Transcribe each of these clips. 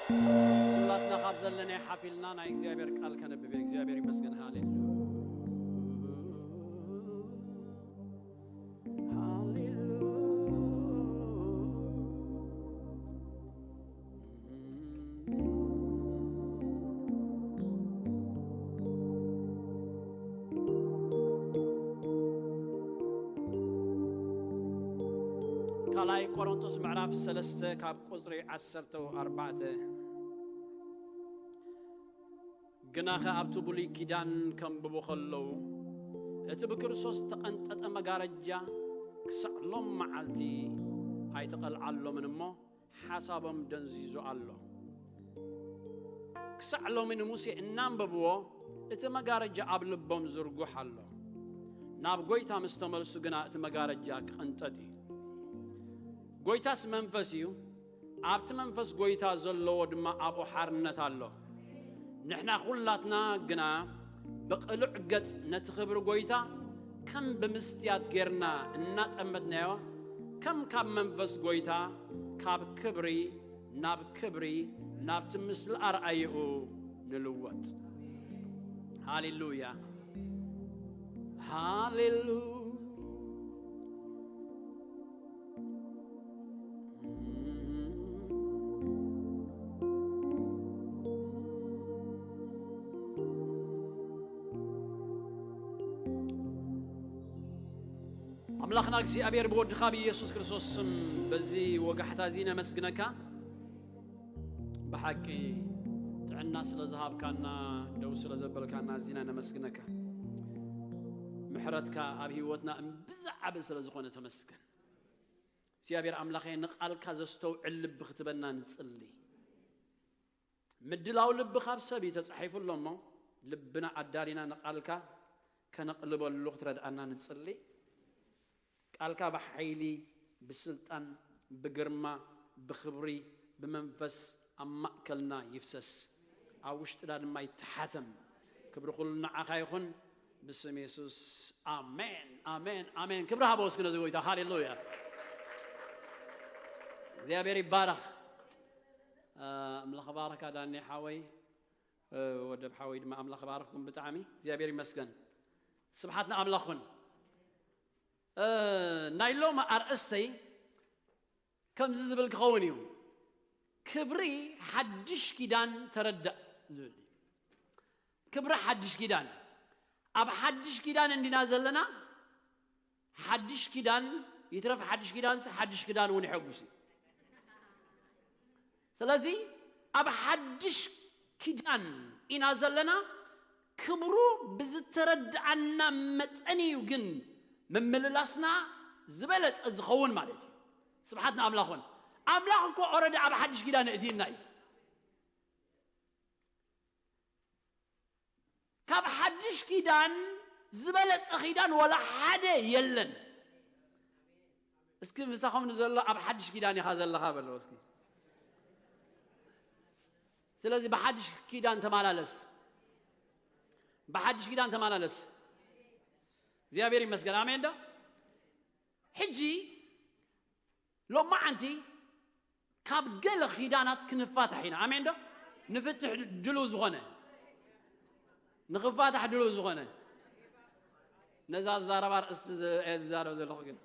ኩላትና ካብ ዘለናዮ ሓፍ ኢልና ናይ እግዚኣብሔር ቃል ከነብብ እየ። እግዚኣብሔር ይመስገን። ሃሌሉያ፣ ሃሌሉያ። ካልኣይ ቆሮንቶስ ምዕራፍ ሰለስተ ካብ ቁጽሪ ዓሰርተ ኣርባዕተ። ግናኸ ኣብቲ ብሉይ ኪዳን ከንብቡ ከለዉ፣ እቲ ብክርስቶስ ዝተቐንጠጠ መጋረጃ ክሳዕ ሎም መዓልቲ ኣይተቐልዓሎምን እሞ፣ ሓሳቦም ደንዚዙ ኣሎ። ክሳዕ ሎሚ ንሙሴ እናንበብዎ፣ እቲ መጋረጃ ኣብ ልቦም ዝርጉሕ ኣሎ። ናብ ጐይታ ምስ ተመልሱ ግና እቲ መጋረጃ ክቕንጠጥ እዩ። ጐይታስ መንፈስ እዩ፣ ኣብቲ መንፈስ ጐይታ ዘለዎ ድማ ኣብኡ ሓርነት ኣሎ። ንሕና ኹላትና ግና ብቕሉዕ ገጽ ነቲ ኽብሪ ጐይታ ከም ብምስትያት ጌርና እናጠመትናዮ፣ ከም ካብ መንፈስ ጐይታ ካብ ክብሪ ናብ ክብሪ ናብቲ ምስሊ ኣርኣይኡ ንልወጥ። ሃሌሉያ፣ ሃሌሉያ። ኣምላኽና እግዚኣብሔር ብወድኻ ብኢየሱስ ክርስቶስ ስም በዚ ወጋሕታ እዚ ነመስግነካ። ብሓቂ ጥዕና ስለ ዝሃብካና፣ ደው ስለ ዘበልካና ኣዚና ነመስግነካ። ምሕረትካ ኣብ ህይወትና እምብዛ ዓቢ ስለ ዝኾነ ተመስገን። እግዚኣብሔር ኣምላኸ ንቓልካ ዘስተውዕል ልቢ ክትበና ንጽሊ። ምድላው ልቢ ካብ ሰብ እዩ ተጻሒፉ ኣሎ እሞ፣ ልብና ኣዳሊና ንቓልካ ከነቕልበሉ ክትረድኣና ንጽሊ። ቃልካ ብሓይሊ፣ ብስልጣን፣ ብግርማ፣ ብኽብሪ፣ ብመንፈስ ኣብ ማእከልና ይፍሰስ። ኣብ ውሽጥና ድማ ይተሓተም። ክብሪ ኩሉ ንዓኻ ይኹን። ብስም የሱስ። ኣሜን፣ ኣሜን፣ ኣሜን። ክብሪ ሃቦ እስኪ ነዚ ጎይታ። ሃሌሉያ። እግዚኣብሔር ይባረኽ። እ፣ ኣምላኽ ባረካ ዳኒ ሓወይ፣ እ፣ ወደብ ሓወይ ድማ ኣምላኽ ባረኽኩም ብጣዕሚ። እግዚኣብሔር ይመስገን። ስብሓት ንኣምላኽ ኩን። እ፣ ናይ ሎም ኣርእስተይ ከምዚ ዝብል ክኸውን እዩ። ክብሪ ሓድሽ ኪዳን ተረዳእ ዝብል እዩ። ክብሪ ሓድሽ ኪዳን። ኣብ ሓድሽ ኪዳን እንዲና ዘለና። ሓድሽ ኪዳን ይትረፍ፣ ሓድሽ ኪዳንስ ሓድሽ ኪዳን እውን የሐጉስ እዩ። ስለዚ ኣብ ሓድሽ ኪዳን ኢና ዘለና። ክብሩ ብዝተረድኣና መጠን እዩ ግን ምምልላስና ዝበለጸ ዝኸውን ማለት እዩ። ስብሓት ንኣምላኽ ኾን። ኣምላኽ እኮ ኦረዲ ኣብ ሓድሽ ኪዳን እእቲና እዩ። ካብ ሓድሽ ኪዳን ዝበለጸ ኪዳን ወላ ሓደ የለን። እስኪ ምሳኹም ንዘሎ ኣብ ሓድሽ ኪዳን ኢኻ ዘለኻ በሎ እስኪ። ስለዚ ብሓድሽ ኪዳን ተመላለስ፣ ብሓድሽ ኪዳን ተመላለስ። እግዚኣብሔር ይመስገን። ኣሜን ዶ? ሕጂ ሎማዓንቲ ካብ ገለ ኪዳናት ክንፋታሕ ኢና። ኣሜን ዶ? ንፍትሕ ድሉው ዝኾነ፣ ንኽፋታሕ ድሉው ዝኾነ። ነዛ ዝዛረባ ርእሲ ዝ-፣ እየ ዝዛረብ ዘለኹ ግን።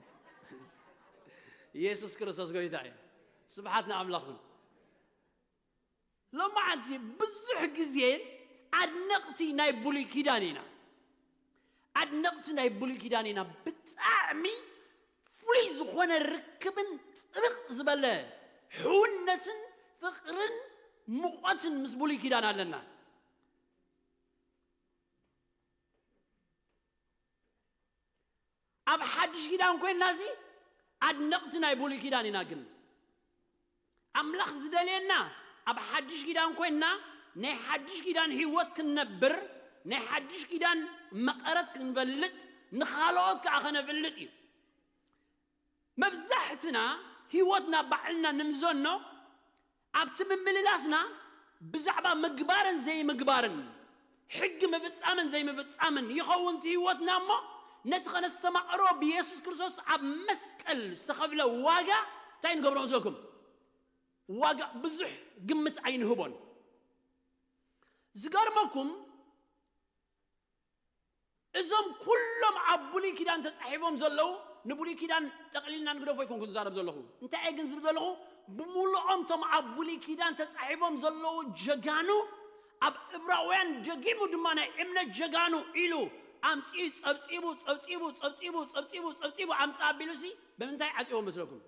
ኢየሱስ ክርስቶስ ጎይታ እዩ። ስብሓት ንኣምላኽ ይኹን። ሎማዓንቲ ብዙሕ ግዜ ኣድነቕቲ ናይ ብሉይ ኪዳን ኢና። ኣድነቕቲ ናይ ብሉይ ኪዳን ኢና። ብጣዕሚ ፍሉይ ዝኾነ ርክብን ጥብቕ ዝበለ ሕውነትን ፍቕርን ሙቐትን ምስ ብሉይ ኪዳን ኣለና። ኣብ ሓድሽ ኪዳን ኮይንና እዚ ኣድነቕቲ ናይ ብሉይ ኪዳን ኢና። ግን ኣምላኽ ዝደልየና ኣብ ሓድሽ ኪዳን ኮይንና ናይ ሓድሽ ኪዳን ህይወት ክንነብር፣ ናይ ሓድሽ ኪዳን መቐረት ክንፈልጥ፣ ንኻልኦት ከኣ ከነፍልጥ እዩ። መብዛሕትና ህይወትና ባዕልና ንምዘኖ ኣብቲ ምምልላስና ብዛዕባ ምግባርን ዘይምግባርን፣ ሕጊ ምፍጻምን ዘይምፍጻምን ይኸውን እቲ ህይወትና እሞ፣ ነቲ ከነስተማቕሮ ብየሱስ ክርስቶስ ኣብ መስቀል ዝተኸፍለ ዋጋ እንታይ ንገብሮ መስለኩም? ዋጋ ብዙሕ ግምት ኣይንህቦን። ዝገርመኩም እዞም ኩሎም ኣብ ብሉይ ኪዳን ተጻሒፎም ዘለዉ፣ ንብሉይ ኪዳን ጠቕሊልና ንግደፎ ኣይኮንኩ ዝዛረብ ዘለኹ። እንታይ እየ ግን ዝብል ዘለኹ? ብምሉኦም እቶም ኣብ ብሉይ ኪዳን ተጻሒፎም ዘለዉ ጀጋኑ ኣብ እብራውያን ደጊሙ ድማ ናይ እምነት ጀጋኑ ኢሉ ኣምጺኡ ጸብጺቡ ጸብጺቡ ጸብጺቡ ጸብጺቡ ጸብጺቡ ኣምጻ ኣቢሉሲ ብምንታይ ዓጽዎ መስለኩም?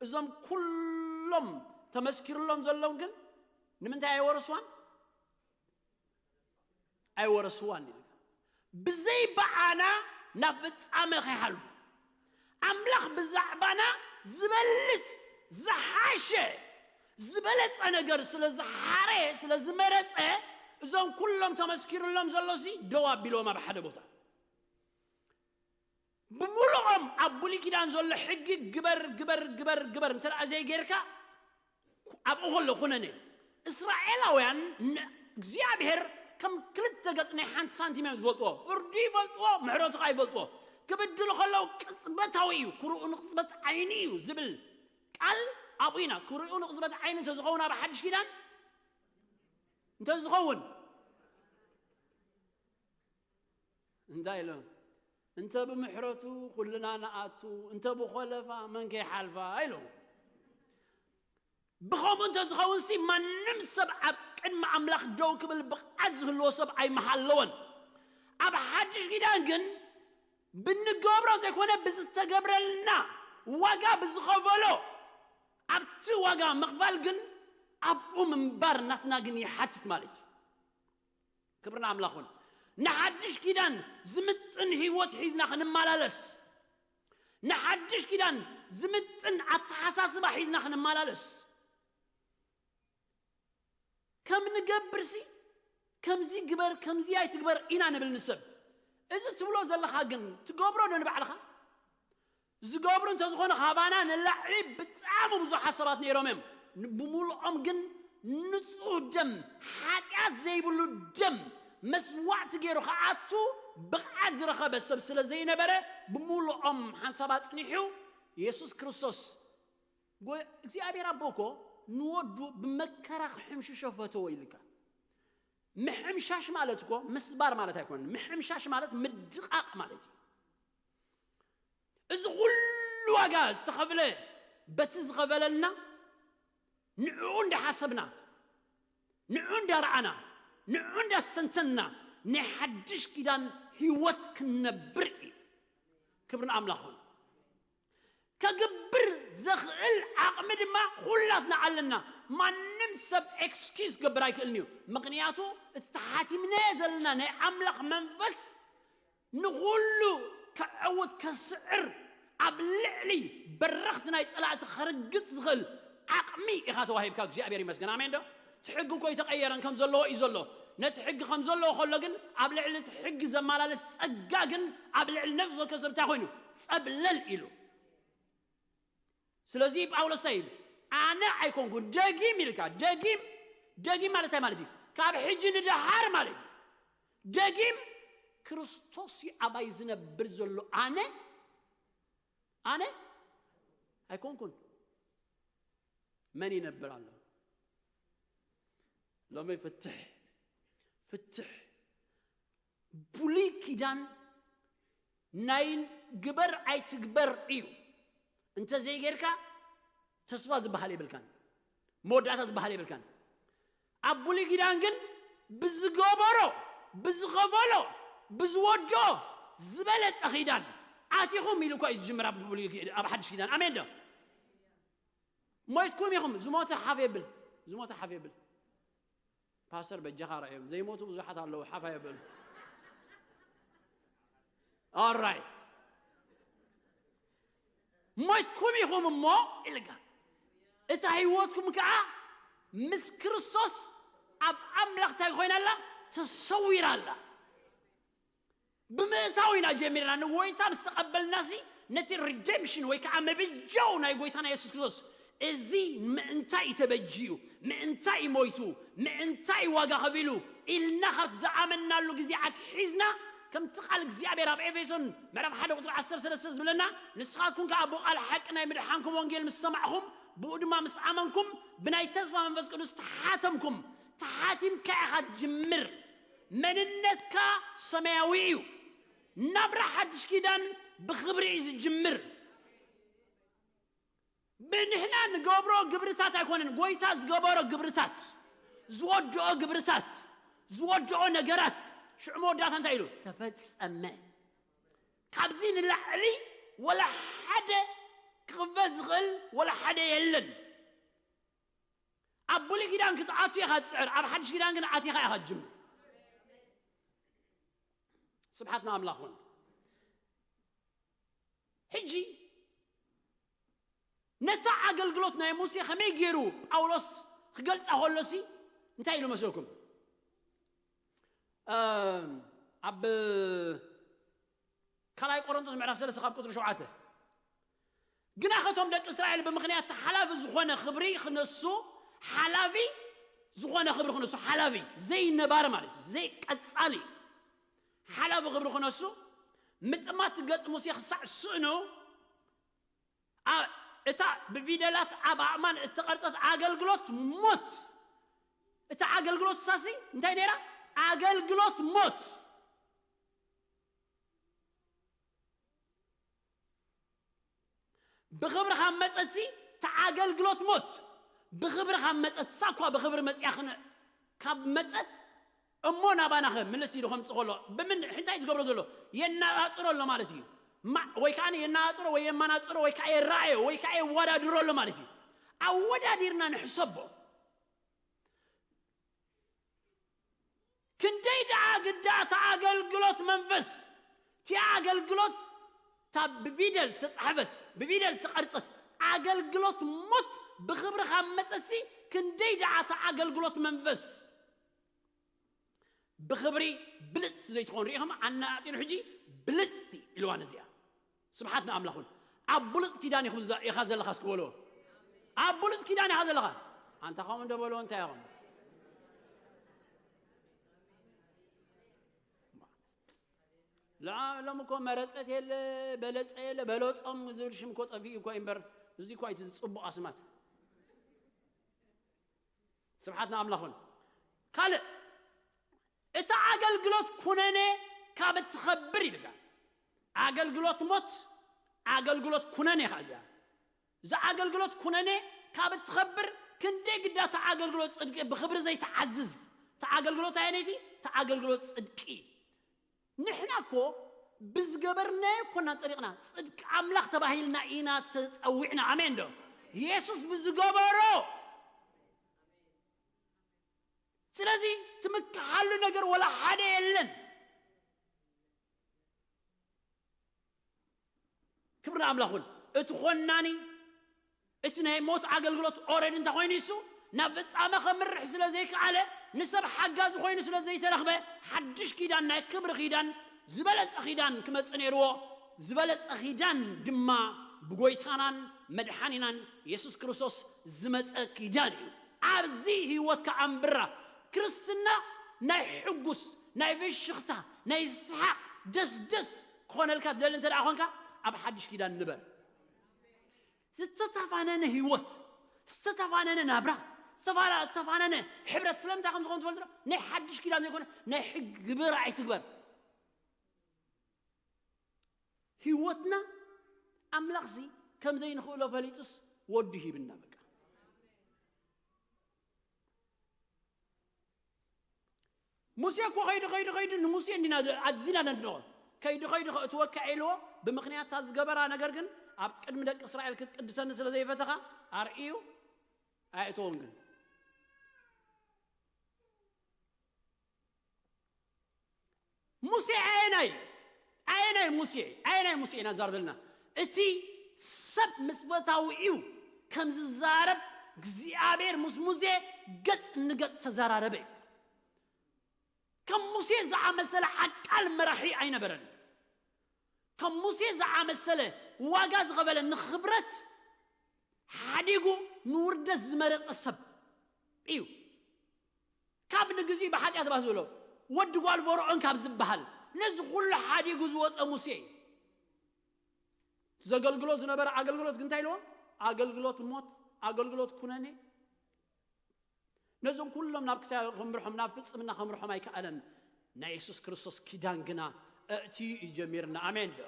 እዞም ኩሎም ተመስኪርሎም ዘለዉ ግን ንምንታይ ኣይወረስዋን? ኣይወረስዋን ኢሉ። ብዘይ ብኣና ናብ ፍጻመ ከይሃሉ ኣምላኽ ብዛዕባና ዝበልጽ ዝሓሸ ዝበለጸ ነገር ስለ ዝሓረ ስለ ዝመረጸ እዞም ኩሎም ተመስኪሩሎም ዘሎሲ ደው ኣቢሎም ኣብ ሓደ ቦታ ብምሉኦም ኣብ ብሉይ ኪዳን ዘሎ ሕጊ ግበር ግበር ግበር ግበር እንተ ደኣ ዘይጌርካ ኣብኡ ከሎ ኩነነ እስራኤላውያን ንእግዚኣብሔር ከም ክልተ ገጽ ናይ ሓንቲ ሳንቲም እዮም ዝፈልጥዎ። ፍርዱ ይፈልጥዎ፣ ምሕረቱ ከዓ ይፈልጥዎ። ክብድሉ ከለዉ ቅጽበታዊ እዩ፣ ክርኡ ንቅጽበት ዓይኒ እዩ ዝብል ቃል ኣብኡ ኢና። ክርኡ ንቅጽበት ዓይኒ እንተዝኸውን ኣብ ሓድሽ ኪዳን እንተዝኸውን እንታይ ኢሎም? እንተ ብምሕረቱ ኩልና ንኣቱ፣ እንተ ብኾለፋ መን ከይሓልፋ ኢሎም። ብኸምኡ እንተ ዝኸውን ሲ ማንም ሰብ ኣብ ቅድሚ ኣምላኽ ደው ክብል ብቕዓት ዝህልዎ ሰብ ኣይምሃለወን። ኣብ ሓድሽ ኪዳን ግን ብንገብሮ ዘይኮነ ብዝተገብረልና ዋጋ ብዝኸፈሎ ኣብቲ ዋጋ ምኽፋል ግን ኣብኡ ምንባር ናትና ግን ይሓትት ማለት እዩ። ክብሪ ንኣምላኽ ይኹን። ንሓድሽ ኪዳን ዝምጥን ህይወት ሒዝና ክንመላለስ፣ ንሓድሽ ኪዳን ዝምጥን ኣተሓሳስባ ሒዝና ክንመላለስ ከም ንገብርሲ ከምዚ ግበር ከምዚ ኣይትግበር ኢና ንብል ንሰብ። እዚ ትብሎ ዘለኻ ግን ትገብሮ ዶ ንባዕልኻ? ዝገብሩ እንተዝኾነ ካባና ንላዕሊ ብጣዕሚ ብዙሓት ሰባት ነይሮም እዮም። ን- ብምሉኦም ግን ንጹህ ደም፣ ሓጢኣት ዘይብሉ ደም፣ መስዋዕቲ ገይሩ ክኣቱ ብቕዓት ዝረኸበ ሰብ ስለ ዘይነበረ ብምሉኦም ሓንሳብ ኣጽኒሑ የሱስ ክርስቶስ ጎ እግዚኣብሔር ኣቦ እኮ ንወዱ ብመከራ ክሕምሽሾ ፈተዎ ኢልካ። ምሕምሻሽ ማለት እኮ ምስባር ማለት ኣይኮነን። ምሕምሻሽ ማለት ምድቓቕ ማለት እዩ። እዚ ኩሉ ዋጋ ዝተኸፍለ በቲ ዝኸፈለልና ንዕኡ እንዳሓሰብና ንዕኡ እንዳረኣና ንዕኡ እንዳስተንተንና ናይ ሓድሽ ኪዳን ህይወት ክንነብር እዩ። ክብሪ ንኣምላኽ ይኹን። ከግብር ዘኽእል ዓቕሚ ድማ ኩላትና ኣለና። ማንም ሰብ ኤክስኪዝ ክገብር ኣይክእልን እዩ። ምኽንያቱ እቲ ተሓቲምናዮ ዘለና ናይ ኣምላኽ መንፈስ ንኹሉ ከዐውት ከስዕር ኣብ ልዕሊ በረኽቲ ናይ ጸላእቲ ከርግጽ ዝኽእል ዓቕሚ ኢኻ ተዋሂብካ። እግዚኣብሔር ይመስገን። ኣሜን ዶ? እቲ ሕጊ እኮ ኣይተቐየረን፣ ከም ዘለዎ እዩ ዘሎ። ነቲ ሕጊ ከም ዘለዎ ከሎ ግን ኣብ ልዕሊ እቲ ሕጊ ዘመላለስ ጸጋ ግን ኣብ ልዕሊ ነፍሲ ወከፍ ሰብ እንታይ ኮይኑ? ጸብለል ኢሉ። ስለዚ ጳውሎስ እንታይ ኢሉ? ኣነ ኣይኮንኩን ደጊም ኢልካ። ደጊም ደጊም ማለት እንታይ ማለት እዩ? ካብ ሕጂ ንደሓር ማለት እዩ። ደጊም ክርስቶስ እዩ ኣባይ ዝነብር ዘሎ። ኣነ ኣነ ኣይኮንኩን። መን ይነብር ኣሎ? ሎሚ ፍትሕ ፍትሕ ብሉይ ኪዳን ናይ ግበር ኣይትግበር እዩ። እንተ ዘይጌርካ ተስፋ ዝበሃል የብልካን፣ መወዳእታ ዝበሃል የብልካን። ኣብ ብሉይ ኪዳን ግን ብዝገበሮ ብዝኸፈሎ ብዝወድኦ ዝበለጸ ኪዳን ኣቲኹም ኢሉ እኳ እዩ ዝጅምር ኣብ ብሉይ ኪ- ኣብ ሓድሽ ኪዳን። ኣሜን ዶ? ሞይትኩም ኢኹም። ዝሞተ ሓፍ የብል። ዝሞተ ሓፍ የብል። ፓስተር በጃኻ ርኣዮም። ዘይሞቱ ብዙሓት ኣለዉ። ሓፍ የብል። ኦራይት። ሞይትኩም ኢኹም እሞ ኢልካ እታ ህይወትኩም ከዓ ምስ ክርስቶስ ኣብ ኣምላኽ እንታይ ኮይና ኣላ? ተሰዊራ ኣላ። ብምእታው ኢና ጀሚርና። ንጎይታ ምስ ተቐበልናሲ ነቲ ሪደምሽን ወይ ከዓ ምብጃው ናይ ጎይታና የሱስ ክርስቶስ እዚ ምእንታይ እዩ ተበጅዩ፣ ምእንታይ እዩ ሞይቱ፣ ምእንታይ እዩ ዋጋ ከፊሉ ኢልና ካብ ዝኣመንናሉ ግዜ ኣትሒዝና ከምቲ ቃል እግዚኣብሔር ኣብ ኤፌሶን ምዕራፍ ሓደ ቁፅሪ ዓሰርተ ሰለስተ ዝብለና ንስኻትኩም ከዓ ብቃል ሓቂ ናይ ምድሓንኩም ወንጌል ምስ ሰማዕኹም ብኡ ድማ ምስ ኣመንኩም ብናይ ተስፋ መንፈስ ቅዱስ ተሓተምኩም። ተሓቲምካ ኢኻ ትጅምር። መንነትካ ሰማያዊ እዩ። ናብራ ሓድሽ ኪዳን ብኽብሪ እዩ ዝጅምር። ብንሕና ንገብሮ ግብርታት ኣይኮነን፣ ጎይታ ዝገበሮ ግብርታት፣ ዝወድኦ ግብርታት፣ ዝወድኦ ነገራት። ሽዑ መወዳእታ እንታይ ኢሉ? ተፈጸመ። ካብዚ ንላዕሊ ወላ ሓደ ክቕበል ዝኽእል ወላ ሓደ የለን። ኣብ ብሉይ ኪዳን ክትኣቱ ኢኻ ትጽዕር፣ ኣብ ሓድሽ ኪዳን ግን ኣቲኻ ኢኻ ትጅምር። ስብሓት ንኣምላኽ ይኹን። ሕጂ ነታ ኣገልግሎት ናይ ሙሴ ከመይ ገይሩ ጳውሎስ ክገልጻ ከሎሲ እንታይ ኢሉ መስለኩም? እም፣ ኣብ ካልኣይ ቆሮንቶስ ምዕራፍ ሰለስተ ካብ ቁጽሪ ሸውዓተ፣ ግና ከቶም ደቂ እስራኤል ብምኽንያት ሓላፊ ዝኾነ ክብሪ ክነሱ፣ ሓላፊ ዝኾነ ክብሪ ክነሱ፣ ሓላፊ ዘይነባር ማለት እዩ፣ ዘይቀጻሊ ሓላፊ ክብሪ ክነሱ፣ ምጥማት ገጽ ሙሴ ክሳዕ ስእኑ፣ ኣ-፣ እታ ብፊደላት ኣብ ኣእማን እተቐርጸት ኣገልግሎት ሞት፣ እታ ኣገልግሎት ሳሲ እንታይ ነይራ? ኣገልግሎት ሞት። ብኽብሪ ካብ መጸትሲ እታ ኣገልግሎት ሞት ብኽብሪ ካብ መጸት፣ እሳ እኳ ብኽብሪ መጺኣ ክነ-፣ ካብ መጸት፣ እሞ ናባና ኸ ምልስ ኢሉ ከምጽእ ከሎ፣ ብምን-፣ እንታይ ዝገብሮ ዘሎ? የነጻጽሮ ኣሎ ማለት እዩ። ማ-፣ ወይ ከኣ የነጻጽሮ ወይ የመናጽሮ ወይ ከኣ የረኣዮ ወይ ከኣ የወዳድሮ ኣሎ ማለት እዩ። ኣወዳዲርና ንሕሰቦ። ክንደይ ደኣ ግዳ እታ ኣገልግሎት መንፈስ፣ እቲ ኣገልግሎት፣ እታ ብፊደል ዝተጻሕፈት፣ ብፊደል ዝተቐርጸት ኣገልግሎት ሞት ብኽብሪ ካብ መጸሲ፣ ክንደይ ደኣ እታ ኣገልግሎት መንፈስ ብኽብሪ ብልጽቲ ዘይትኾን ርኢኹም? ኣነጻጺሩ ሕጂ ብልጽቲ ኢልዋ ነዚኣ። ስብሓት ንኣምላኽ ይኹን። ኣብ ብሉጽ ኪዳን ኢኹም ዘ-፣ ኢኻ ዘለኻ እስኪ በልዎ። ኣብ ብሉጽ ኪዳን ኢኻ ዘለኻ። ኣንታ ከምኡ እንደ በልዎ እንታይ ኢኹም? ላ-፣ ሎም እኮ መረጸት የለ፣ በለጸ የለ፣ በለጾም ዝብል ሽም እኮ ጠፊኡ እኮ እዩ እምበር፣ እዚ እኮ እዩ እቲ ጽቡቕ ኣስማት። ስብሓት ንኣምላኽ ይኹን። ካልእ፣ እታ ኣገልግሎት ኩነኔ ካብ እትኸብር ኢልካ። ኣገልግሎት ሞት፣ ኣገልግሎት ኩነኔ እያ እዚኣ። እዛ ኣገልግሎት ኩነኔ ካብ እትኸብር ክንደይ ግዳ እታ ኣገልግሎት ጽድቂ ብኽብሪ ዘይትዓዝዝ። እታ ኣገልግሎት ኣየነይቲ? እታ ኣገልግሎት ጽድቂ። ንሕና እኮ ብዝገበርናዮ እኮ ኢና ጸዲቕና። ጽድቂ ኣምላኽ ተባሂልና ኢና ተጸዊዕና። ኣሜን ዶ? የሱስ ብዝገበሮ። ስለዚ ትምክሓሉ ነገር ወላ ሓደ የለን። ክብሪ ንኣምላኽ ይኹን። እቲ ኮናኒ፣ እቲ ናይ ሞት ኣገልግሎት ኦረዲ እንታይ ኮይኑ እሱ ናብ ፍጻመ ከምርሕ ስለ ዘይከኣለ፣ ንሰብ ሓጋዚ ኮይኑ ስለ ዘይተረኽበ፣ ሓድሽ ኪዳን፣ ናይ ክብሪ ኪዳን፣ ዝበለጸ ኪዳን ክመጽእ ነይርዎ። ዝበለጸ ኪዳን ድማ ብጎይታናን መድሓኒናን የሱስ ክርስቶስ ዝመጸ ኪዳን እዩ። ኣብዚ ህይወትካ ኣንብራ። ክርስትና ናይ ሕጉስ፣ ናይ ፍሽኽታ፣ ናይ ሰሓቕ፣ ደስደስ ክኾነልካ ትደሊ እንተ ደኣ ኾንካ፣ ኣብ ሓድሽ ኪዳን ንበር። ዝተተፋነነ ህይወት፣ ዝተተፋነነ ናብራ፣ ዝተፋላ-፣ ዝተፋነነ ሕብረት ስለምንታይ ከም ዝኾን ትፈልጡ ዶ? ናይ ሓድሽ ኪዳን ዘይኮነ፣ ናይ ሕጊ ግብር ኣይትግበር። ህይወትና ኣምላኽሲ ከም ዘይንኽእሎ ፈሊጡስ ወዱ ሂብና በቃ። ሙሴ እኮ ከይዱ፣ ከይዱ፣ ከይዱ፣ ንሙሴ እንዲና ደ-፣ ኣዚና ነድንቖ። ከይዱ፣ ከይዱ፣ ከእትወካ ኢልዎ፣ ብምኽንያት እታ ዝገበራ ነገር ግን ኣብ ቅድሚ ደቂ እስራኤል ክትቅድሰኒ ስለ ዘይፈተኻ ኣርእዩ ኣየእተዎን ግን። ሙሴ ኣየናይ? ኣየናይ ሙሴ? ኣየናይ ሙሴ ኢና ዛርበልና? እቲ ሰብ ምስ ፈታዊኡ ከም ዝዛረብ እግዚኣብሔር ምስ ሙሴ ገጽ ንገጽ ተዘራረበ እዩ። ከም ሙሴ ዝኣመሰለ ዓቃል መራሒ ኣይነበረን። ከም ሙሴ ዝኣመሰለ ዋጋ ዝኸፈለ ንኽብረት ሓዲጉ ንውርደት ዝመረጸ ሰብ እዩ። ካብ ንግዚኡ ብሓጢኣት ባህ ዝበሎ ወዲ ጓል ፈርዖን ካብ ዝበሃል ነዚ ኩሉ ሓዲጉ ዝወጸ ሙሴ እዩ። ዘገልግሎ ዝነበረ ኣገልግሎት ግን እንታይ ኢልዎ? ኣገልግሎት ሞት፣ ኣገልግሎት ኩነኔ ነዞም ኩሎም ናብ ክሳብ ከምርሖም፣ ናብ ፍጽምና ከምርሖም ኣይከኣለን። ናይ የሱስ ክርስቶስ ኪዳን ግና ኣእትዩ እዩ ጀሚርና። ኣሜን ዶ?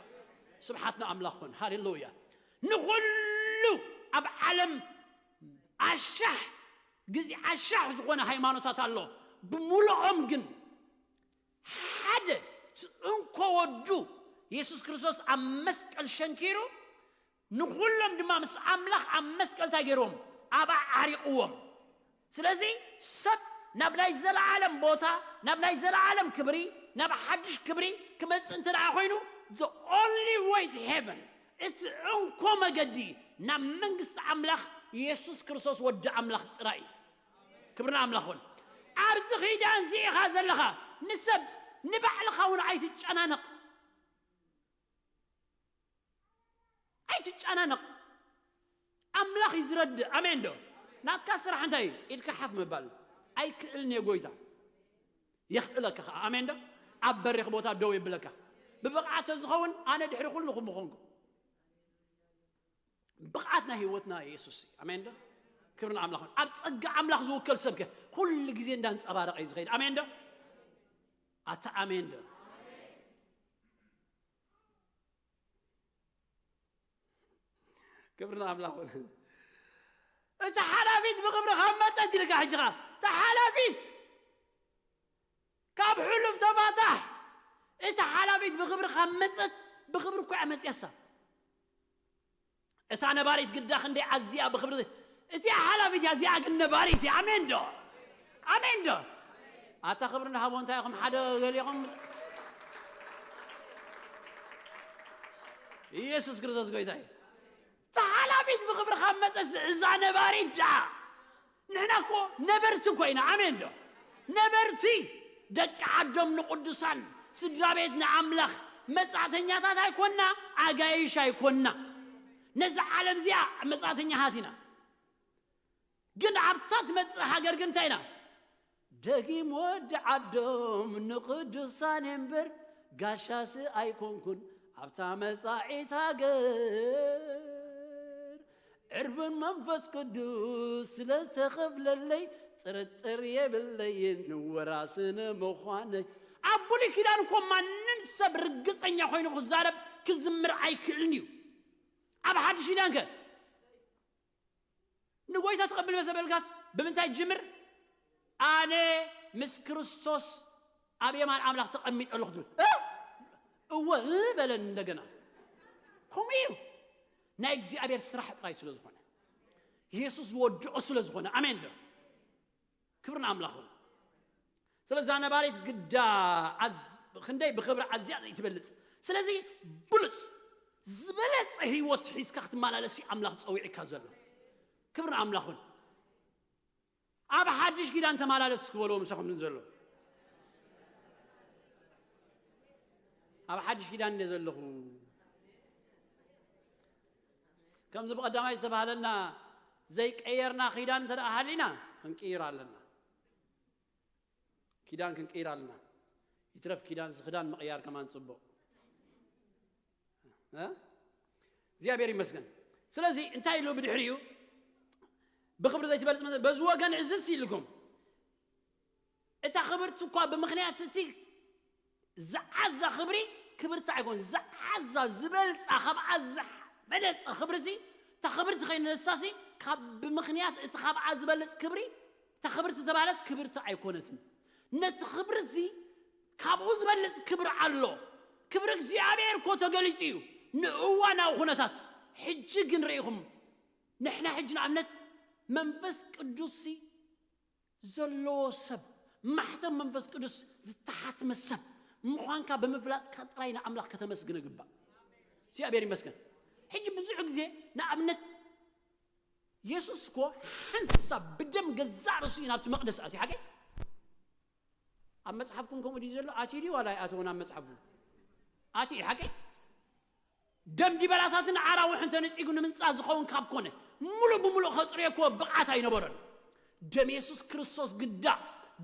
ስብሓት ንኣምላኽ ኩን። ሃሌሉያ። ንኹሉ ኣብ ዓለም ኣሻሕ ግዜ ኣሻሕ ዝኾነ ሃይማኖታት ኣሎ። ብምሉኦም ግን ሓደ እቲ እንኮ ወዱ የሱስ ክርስቶስ ኣብ መስቀል ሸንኪሩ ንኹሎም ድማ ምስ ኣምላኽ ኣብ መስቀል እንታይ ገይርዎም? ኣባዓሪቕዎም። ስለዚ ሰብ ናብ ናይ ዘለዓለም ቦታ፣ ናብ ናይ ዘለዓለም ክብሪ፣ ናብ ሓድሽ ክብሪ ክመጽእ እንተ ደኣ ኮይኑ፣ the only way to heaven፣ እቲ እንኮ መገዲ ናብ መንግስቲ ኣምላኽ የሱስ ክርስቶስ ወዲ ኣምላኽ ጥራይ እዩ። ክብሪ ንኣምላኽ ይኹን። ኣብዚ ኺዳን እዚ ኢኻ ዘለኻ። ንሰብ ንባዕልኻ እውን ኣይትጨናነቕ። ኣይትጨናነቕ። ኣምላኽ እዩ ዝረድእ። ኣሜን ዶ? ናትካ ስራሕ እንታይ እዩ? ኢድካ ሓፍ ምባል። ኣይክእልን እየ ጎይታ። የኽእለካ ኸዓ። ኣሜን ዶ? ኣብ በሪኽ ቦታ ደው የብለካ። ብብቕዓት ተዝኸውን ኣነ ድሕሪ ኩልኹም ምኾንኩ። ብቕዓት ናይ ህይወትና የሱስ እዩ። ኣሜን ዶ? ክብሪ ንኣምላኽ። ኣብ ጸጋ ኣምላኽ ዝውከል ሰብከ ኩሉ ግዜ እንዳንጸባረቐ እዩ ዝኸይድ። ኣሜን ዶ? ኣታ ኣሜን ዶ? ክብሪ ንኣምላኽ ይኹን። እታ ሓላፊት ብኽብሪ ካብ መጸት ኢልካ ሕጂ ኸኣ፣ እታ ሓላፊት ካብ ሕሉፍ ተፋታሕ፣ እታ ሓላፊት ብኽብሪ ካብ መጸት፣ ብኽብሪ እኮ እያ መጽያሳ። እታ ነባሪት ግዳ ክንደይ ኣዝያ ብኽብሪ፣ እቲኣ ሓላፊት እያ፣ እዚኣ ግን ነባሪት እያ። ኣሜን ዶ? ኣሜን ዶ? ኣታ ክብሪ ንሃቦ እንታይ ኢኹም ሓደ ገሊኹም? ኢየሱስ ክርስቶስ ጎይታ እዩ። እታ ሓላፊት ብኽብሪ ካብ መጸት እዛ ነባሪት ደኣ። ንሕና እኮ ነበርቲ እኮ ኢና። ኣሜን ዶ? ነበርቲ፣ ደቂ ዓዶም ንቅዱሳን፣ ስድራ ቤት ንኣምላኽ፣ መጻእተኛታት ኣይኮንና፣ ኣጋይሽ ኣይኮንና። ነዛ ዓለም እዚኣ መጻእተኛታት ኢና። ግን ኣብታ ትመጽእ ሃገር ግን እንታይ ኢና? ደጊም ወዲ ዓዶም ንቅዱሳን እምበር፣ ጋሻስ ኣይኮንኩን ኣብታ መጻኢት ሃገር። ዕርብን መንፈስ ቅዱስ ስለ ተኸፍለለይ፣ ጥርጥር የብለይን ወራሲ ንምዃነይ። ኣብ ብሉይ ኪዳን እኮ ማንም ሰብ ርግጸኛ ኮይኑ ክዛረብ ክዝምር ኣይክእልን እዩ። ኣብ ሓድሽ ኪዳን ከ ንጎይታ ትቐብል መሰበልካስ ብምንታይ ጅምር? ኣነ ምስ ክርስቶስ ኣብ የማን ኣምላኽ ተቐሚጠ ኣለኹ ትብል። እ? እወ፣ እ በለን እንደገና። ከምኡ እዩ። ናይ እግዚኣብሔር ስራሕ ጥራይ ስለ ዝኾነ፣ የሱስ ዝወድኦ ስለ ዝኾነ። ኣሜን ዶ? ክብሪ ንኣምላኽ ይኹን። ስለዛ ነባሪት ግዳ ኣዝ-፣ ክንደይ ብኽብሪ ኣዝያ ዘይትበልጽ። ስለዚ ብሉጽ ዝበለጸ ህይወት ሒዝካ ክትመላለስ እዩ ኣምላኽ ጸዊዕካ ዘሎ። ክብሪ ንኣምላኽ ይኹን። ኣብ ሓድሽ ኪዳን ተመላለስ ክበልዎ ምሳኹም ዘሎ። ኣብ ሓድሽ ኪዳን እየ ዘለኹ። ከምዚ ብቐዳማይ ዝተባህለና ዘይቀየርና ኪዳን እንተ ደኣ ሃሊና ክንቅይር ኣለና። ኪዳን ክንቅይር ኣለና። ይትረፍ ኪዳን፣ እዚ ክዳን ምቕያር ከማን ጽቡቕ። እ? እግዚኣብሔር ይመስገን። ስለዚ እንታይ ኢሉ ብድሕሪኡ? ብኽብሪ ዘይትበልጽ መ-፣ በዚ ወገን እዝስ ኢልኩም። እታ ክብርቲ እኳ ብምኽንያት እቲ ዝዓዛ ክብሪ ክብርቲ ኣይኮን። ዝዓዛ ዝበልጻ ካብኣ ዝበለጸ ክብሪሲ፣ እታ ክብርቲ ከይነሳሲ ካብ ብምኽንያት እቲ ካብኣ ዝበልጽ ክብሪ፣ እታ ክብርቲ ዝተባህለት ክብርቲ ኣይኮነትን። ነቲ ክብሪ እዚ ካብኡ ዝበልጽ ክብሪ ኣሎ። ክብሪ እግዚኣብሔር እኮ ተገሊጹ እዩ ንእዋናዊ ኩነታት። ሕጂ ግን ርኢኹም፣ ንሕና ሕጂ ንኣብነት መንፈስ ቅዱስሲ ዘለዎ ሰብ፣ ማሕተም መንፈስ ቅዱስ ዝተሓትመ ሰብ ምዃንካ ብምፍላጥካ ጥራይ ንኣምላኽ ከተመስግን ይግባእ። እግዚኣብሔር ይመስገን። ሕጂ ብዙሕ ግዜ ንኣብነት የሱስ እኮ ሓንሳብ ብደም ገዛእ ርእሱ እዩ ናብቲ መቕደስ ኣትዩ። ሓቀይ? ኣብ መጽሓፍኩም ከምኡ ድዩ ዘሎ? ኣትዩ ድዩ ዋላ ኣይኣተወን ኣብ መጽሓፍኩም? ኣትዩ፣ ሓቀይ? ደም ዲበላታትን ኣራዊሕን ተነጺጉ ንምንጻ ዝኸውን ካብ ኮነ፣ ሙሉእ ብሙሉእ ከጽርዮ እኮ ብቕዓት ኣይነበሮን። ደም የሱስ ክርስቶስ ግዳ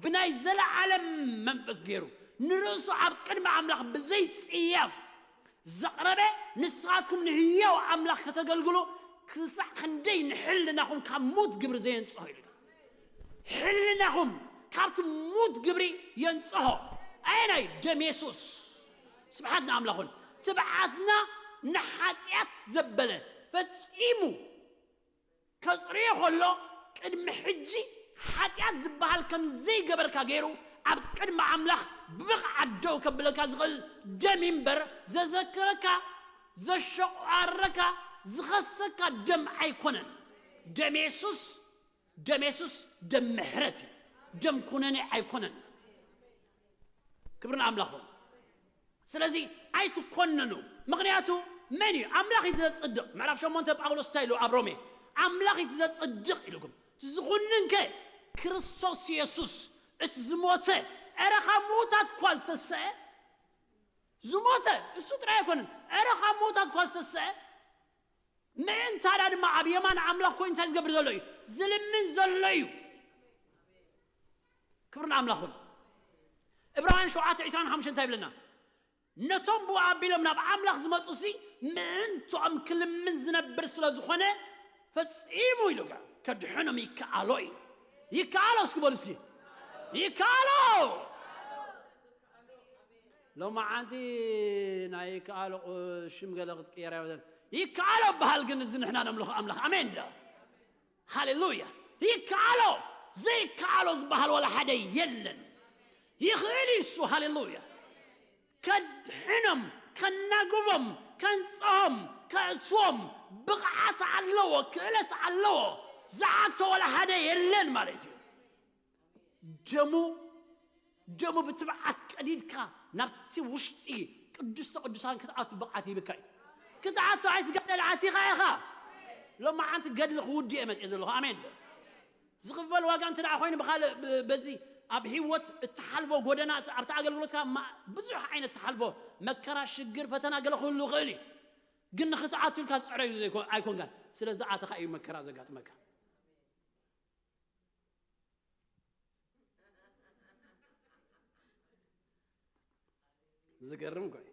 ብናይ ዘለዓለም መንፈስ ገይሩ ንርእሱ ኣብ ቅድሚ ኣምላኽ ብዘይ ጽያፍ ዘቕረበ፣ ንስኻትኩም ንህያው ኣምላኽ ከተገልግሉ ክሳዕ ክንደይ ንሕልናኹም ካብ ሙት ግብሪ ዘየንጽሆ ኢሉ። ሕልናኹም ካብቲ ሙት ግብሪ የንጽሆ። ኣየናይ? ደም የሱስ። ስብሓት ንኣምላኹን። ትብዓትና ንሓጢኣት ዘበለ ፈጺሙ ከጽርዮ ከሎ፣ ቅድሚ ሕጂ ሓጢኣት ዝበሃል ከም ዘይገበርካ ገይሩ ኣብ ቅድሚ ኣምላኽ ብብቕዓት ደው ከብለካ ዝኽእል ደም እምበር፣ ዘዘክረካ፣ ዘሸቋረካ፣ ዝኸሰካ ደም ኣይኮነን። ደም የሱስ፣ ደም የሱስ ደም ምሕረት እዩ። ደም ኩነኔ ኣይኮነን። ክብሪ ንኣምላኽ ይኹን። ስለዚ ኣይትኮነኑ። ምኽንያቱ መን እዩ? ኣምላኽ እዩ ዘጽድቕ። ምዕራፍ ሸሞንተ ጳውሎስ እንታይ ኢሉ ኣብ ሮሜ? ኣምላኽ እዩ ዘጽድቕ ኢልኩም። ዝኹንን ከ ክርስቶስ የሱስ እቲ ዝሞተ፣ ኧረ ካብ ምዉታት እኳ ዝተሰአ፣ ዝሞተ እሱ ጥራይ ኣይኮነን፣ ኧረ ካብ ምዉታት እኳ ዝተሰአ፣ ምእንታዳ ድማ ኣብ የማን ኣምላኽ ኮይኑ እንታይ ዝገብር ዘሎ እዩ? ዝልምን ዘሎ እዩ። ክብሪ ንኣምላኽ ይኹን። ዕብራውያን ሸውዓተ ዕስራን ሓሙሽተን እንታይ ይብለና? ነቶም ብኡ ኣቢሎም ናብ ኣምላኽ ዝመጹሲ ምእንትኦም ክልምን ዝነብር ስለ ዝኾነ፣ ፈጺሙ ኢሉ ከድሕኖም ይከኣሎ እዩ። ይከኣሎ እስኪ በሉ እስኪ። ይከኣሎ። ሎማዓንቲ ናይ ይከኣሎ ቁ-፣ ሽም ገለ ክትቅየር ኣይወደን። ይከኣሎ በሃል ግን እዚ ንሕና ነምልኾ ኣምላኽ። ኣሜን ዶ? ሃሌሉያ። ይከኣሎ። ዘይከኣሎ ዝበሃል ዋላ ሓደ የለን። ይኽእል እዩ እሱ። ሃሌሉያ። ከድሕኖም፣ ከናግቦም፣ ከንጽሆም፣ ከእትዎም ብቕዓት ኣለዎ፣ ክእለት ኣለዎ። ዝኣቶ ዋላ ሓደ የለን ማለት እዩ። ደሙ፣ ደሙ ብትብዓት ቀዲድካ ናብቲ ውሽጢ ቅድስተ ቅዱሳን ክትኣቱ ብቕዓት ይህብካ እዩ። ክትኣቱ ኣይትጋደል፣ ኣቲኻ ኢኻ። ሎማዓንቲ ገድሊ ክውድእ እየ መፅእ ዘለኹ። ኣሜን ዶ? ዝኽፈል ዋጋ እንተ ደኣ ኮይኑ ብኻልእ ብ-፣ በዚ ኣብ ህይወት እትሓልፎ ጎደና፣ ኣብቲ ኣገልግሎትካ ማ-፣ ብዙሕ ዓይነት እትሓልፎ መከራ፣ ሽግር፣ ፈተና ገለ ክህሉ ይኽእል እዩ። ግን ንኽትኣቱ ኢልካ ዝፅዕረ እዩ ዘይኮ-፣ ኣይኮንካን። ስለ ዝኣተኻ እዩ መከራ ዘጋጥመካ። ዝገርም እኮ እዩ።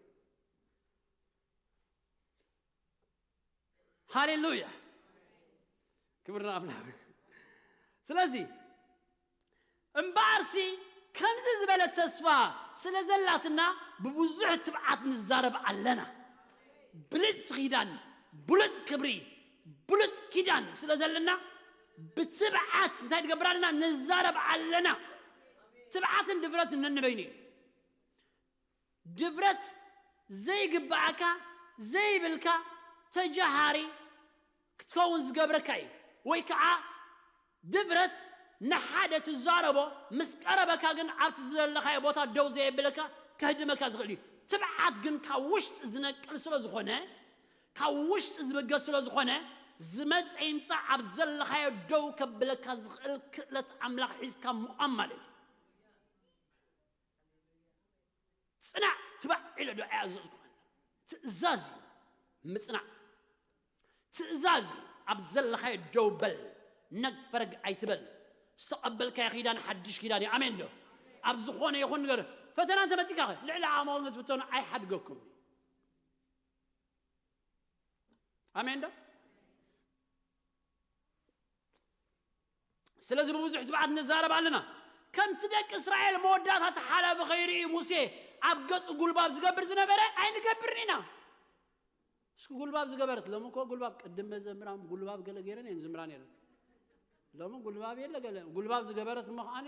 ሃሌሉያ። ክብሪ ንኣምላኽ። ስለዚ እምበኣርሲ ከምዚ ዝበለ ተስፋ ስለ ዘላትና ብብዙሕ ትብዓት ንዛረብ ኣለና። ብሉጽ ኪዳን፣ ብሉጽ ክብሪ፣ ብሉጽ ኪዳን ስለ ዘለና ብትብዓት እንታይ ንገብር ኣለና? ንዛረብ ኣለና። ትብዓትን ድፍረትን ነንበይኑ እዩ። ድፍረት ዘይግብኣካ ዘይብልካ ተጃሃሪ ክትከውን ዝገብረካ እዩ። ወይ ከዓ ድፍረት ንሓደ ትዛረቦ ምስ ቀረበካ ግን ኣብቲ ዘለኻዮ ቦታ ደው ዘየብለካ ከህድመካ ዝኽእል እዩ። ትብዓት ግን ካብ ውሽጢ ዝነቅል ስለ ዝኾነ፣ ካብ ውሽጢ ዝብገስ ስለ ዝኾነ፣ ዝመፀ ይምፃእ ኣብ ዘለኻዮ ደው ከብለካ ዝኽእል ክእለት ኣምላኽ ሒዝካ ምቋም ማለት እዩ። ጽናዕ ትባዕ ኢለ ዶ ኣይኣዘዝኩኸን? ትእዛዝ እዩ ምጽናዕ። ትእዛዝ እዩ። ኣብ ዘለኻዮ ደው በል። ነግ ፈረግ ኣይትበል። ዝተቐበልካዮ ኪዳን ሓድሽ ኪዳን እዩ። ኣሜን ዶ? ኣብ ዝኾነ ይኹን ነገር ፈተና እንተመጺካ ኸ? ልዕሊ ዓቕምኹም ክትፍተኑ ኣይሓድገኩም። ኣሜን ዶ? ስለዚ ብብዙሕ ትብዓት ንዛረብ ኣለና። ከምቲ ደቂ እስራኤል መወዳእታ ተሓላፊ ከይርኢ ሙሴ ኣብ ገጹ ጉልባብ ዝገብር ዝነበረ ኣይንገብርን ኢና። እስኪ ጉልባብ ዝገበረት፣ ሎሚ እኮ ጉልባብ፣ ቅድም መዘምራን ጉልባብ ገለ ገይረን እየን ዝምራ ነይረን። ሎሚ ጉልባብ የለ ገለ። ጉልባብ ዝገበረት እሞ ከዓኒ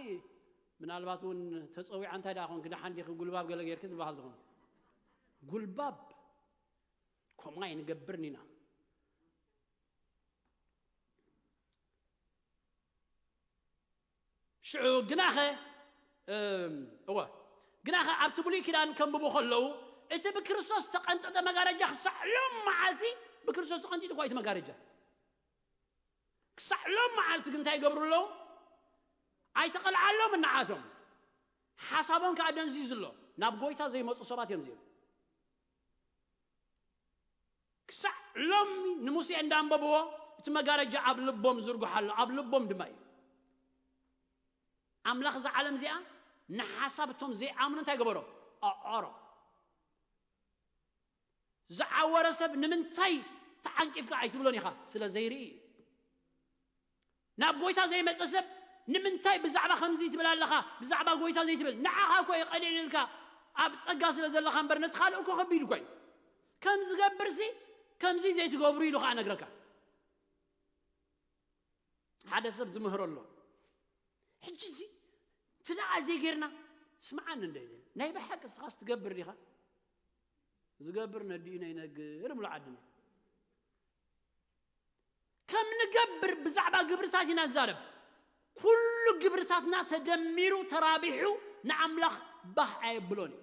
ምናልባት እውን ተጸዊዓ፣ እንታይ ደኣ ኾንኪ፣ ደሓን ዲኺ ጉልባብ ገለ ገይርኪ ዝበሃል ዝኾነ። ጉልባብ ከምኡ ኣይንገብርን ኢና። ሽዑ ግናኸ፣ እም፣ እወ፣ ግናኸ ኣብቲ ብሉይ ኪዳን ከንብቡ ከለዉ፣ እቲ ብክርስቶስ ዝተቐንጠጠ መጋረጃ ክሳዕ ሎም መዓልቲ ብክርስቶስ ተቐንጢጡ እኳ እዩ እቲ መጋረጃ። ክሳዕ ሎም መዓልቲ ግን እንታይ ይገብሩ ኣለዉ? ኣይተቐልዓሎም ንዓቶም። ሓሳቦም ከኣ ደንዚዙ ኣሎ። ናብ ጎይታ ዘይመጹ ሰባት እዮም እዚኦም። ክሳዕ ሎሚ ንሙሴ እንዳንበብዎ እቲ መጋረጃ ኣብ ልቦም ዝርጉሕ ኣሎ፣ ኣብ ልቦም ድማ እዩ። ኣምላኽ እዛ ዓለም እዚኣ ንሓሳብ እቶም ዘይኣምኑ እንታይ ገበሮ? ኣዖሮ። ዝዓወረ ሰብ ንምንታይ ተዓንቂፍካ ኣይትብሎን ኢኻ፣ ስለ ዘይርኢ እዩ። ናብ ጎይታ ዘይመጸ ሰብ ንምንታይ ብዛዕባ ከምዚ ትብል ኣለኻ፣ ብዛዕባ ጎይታ ዘይትብል? ንዓኻ እኮ የቐንየልካ። ኣብ ጸጋ ስለ ዘለኻ እምበር ነቲ ካልእ እኮ ከቢድ እኮ እዩ። ከም ዝገብርሲ ከምዚ ዘይትገብሩ ኢሉ ኸዓ ነግረካ። ሓደ ሰብ ዝምህሮ ኣሎ። ሕጂ እዚ እቲ ደኣ ዘይጌርና ስምዓኒ እንደ ናይ ብሓቂ እስኻስ ትገብር ዲኻ? ዝገብር ነዲኡ ነይነግር ብሎ ዓድና። ከም ንገብር ብዛዕባ ግብርታት ኢና ንዛረብ። ኩሉ ግብርታትና ተደሚሩ ተራቢሑ ንኣምላኽ ባህ ኣየብሎን እዩ።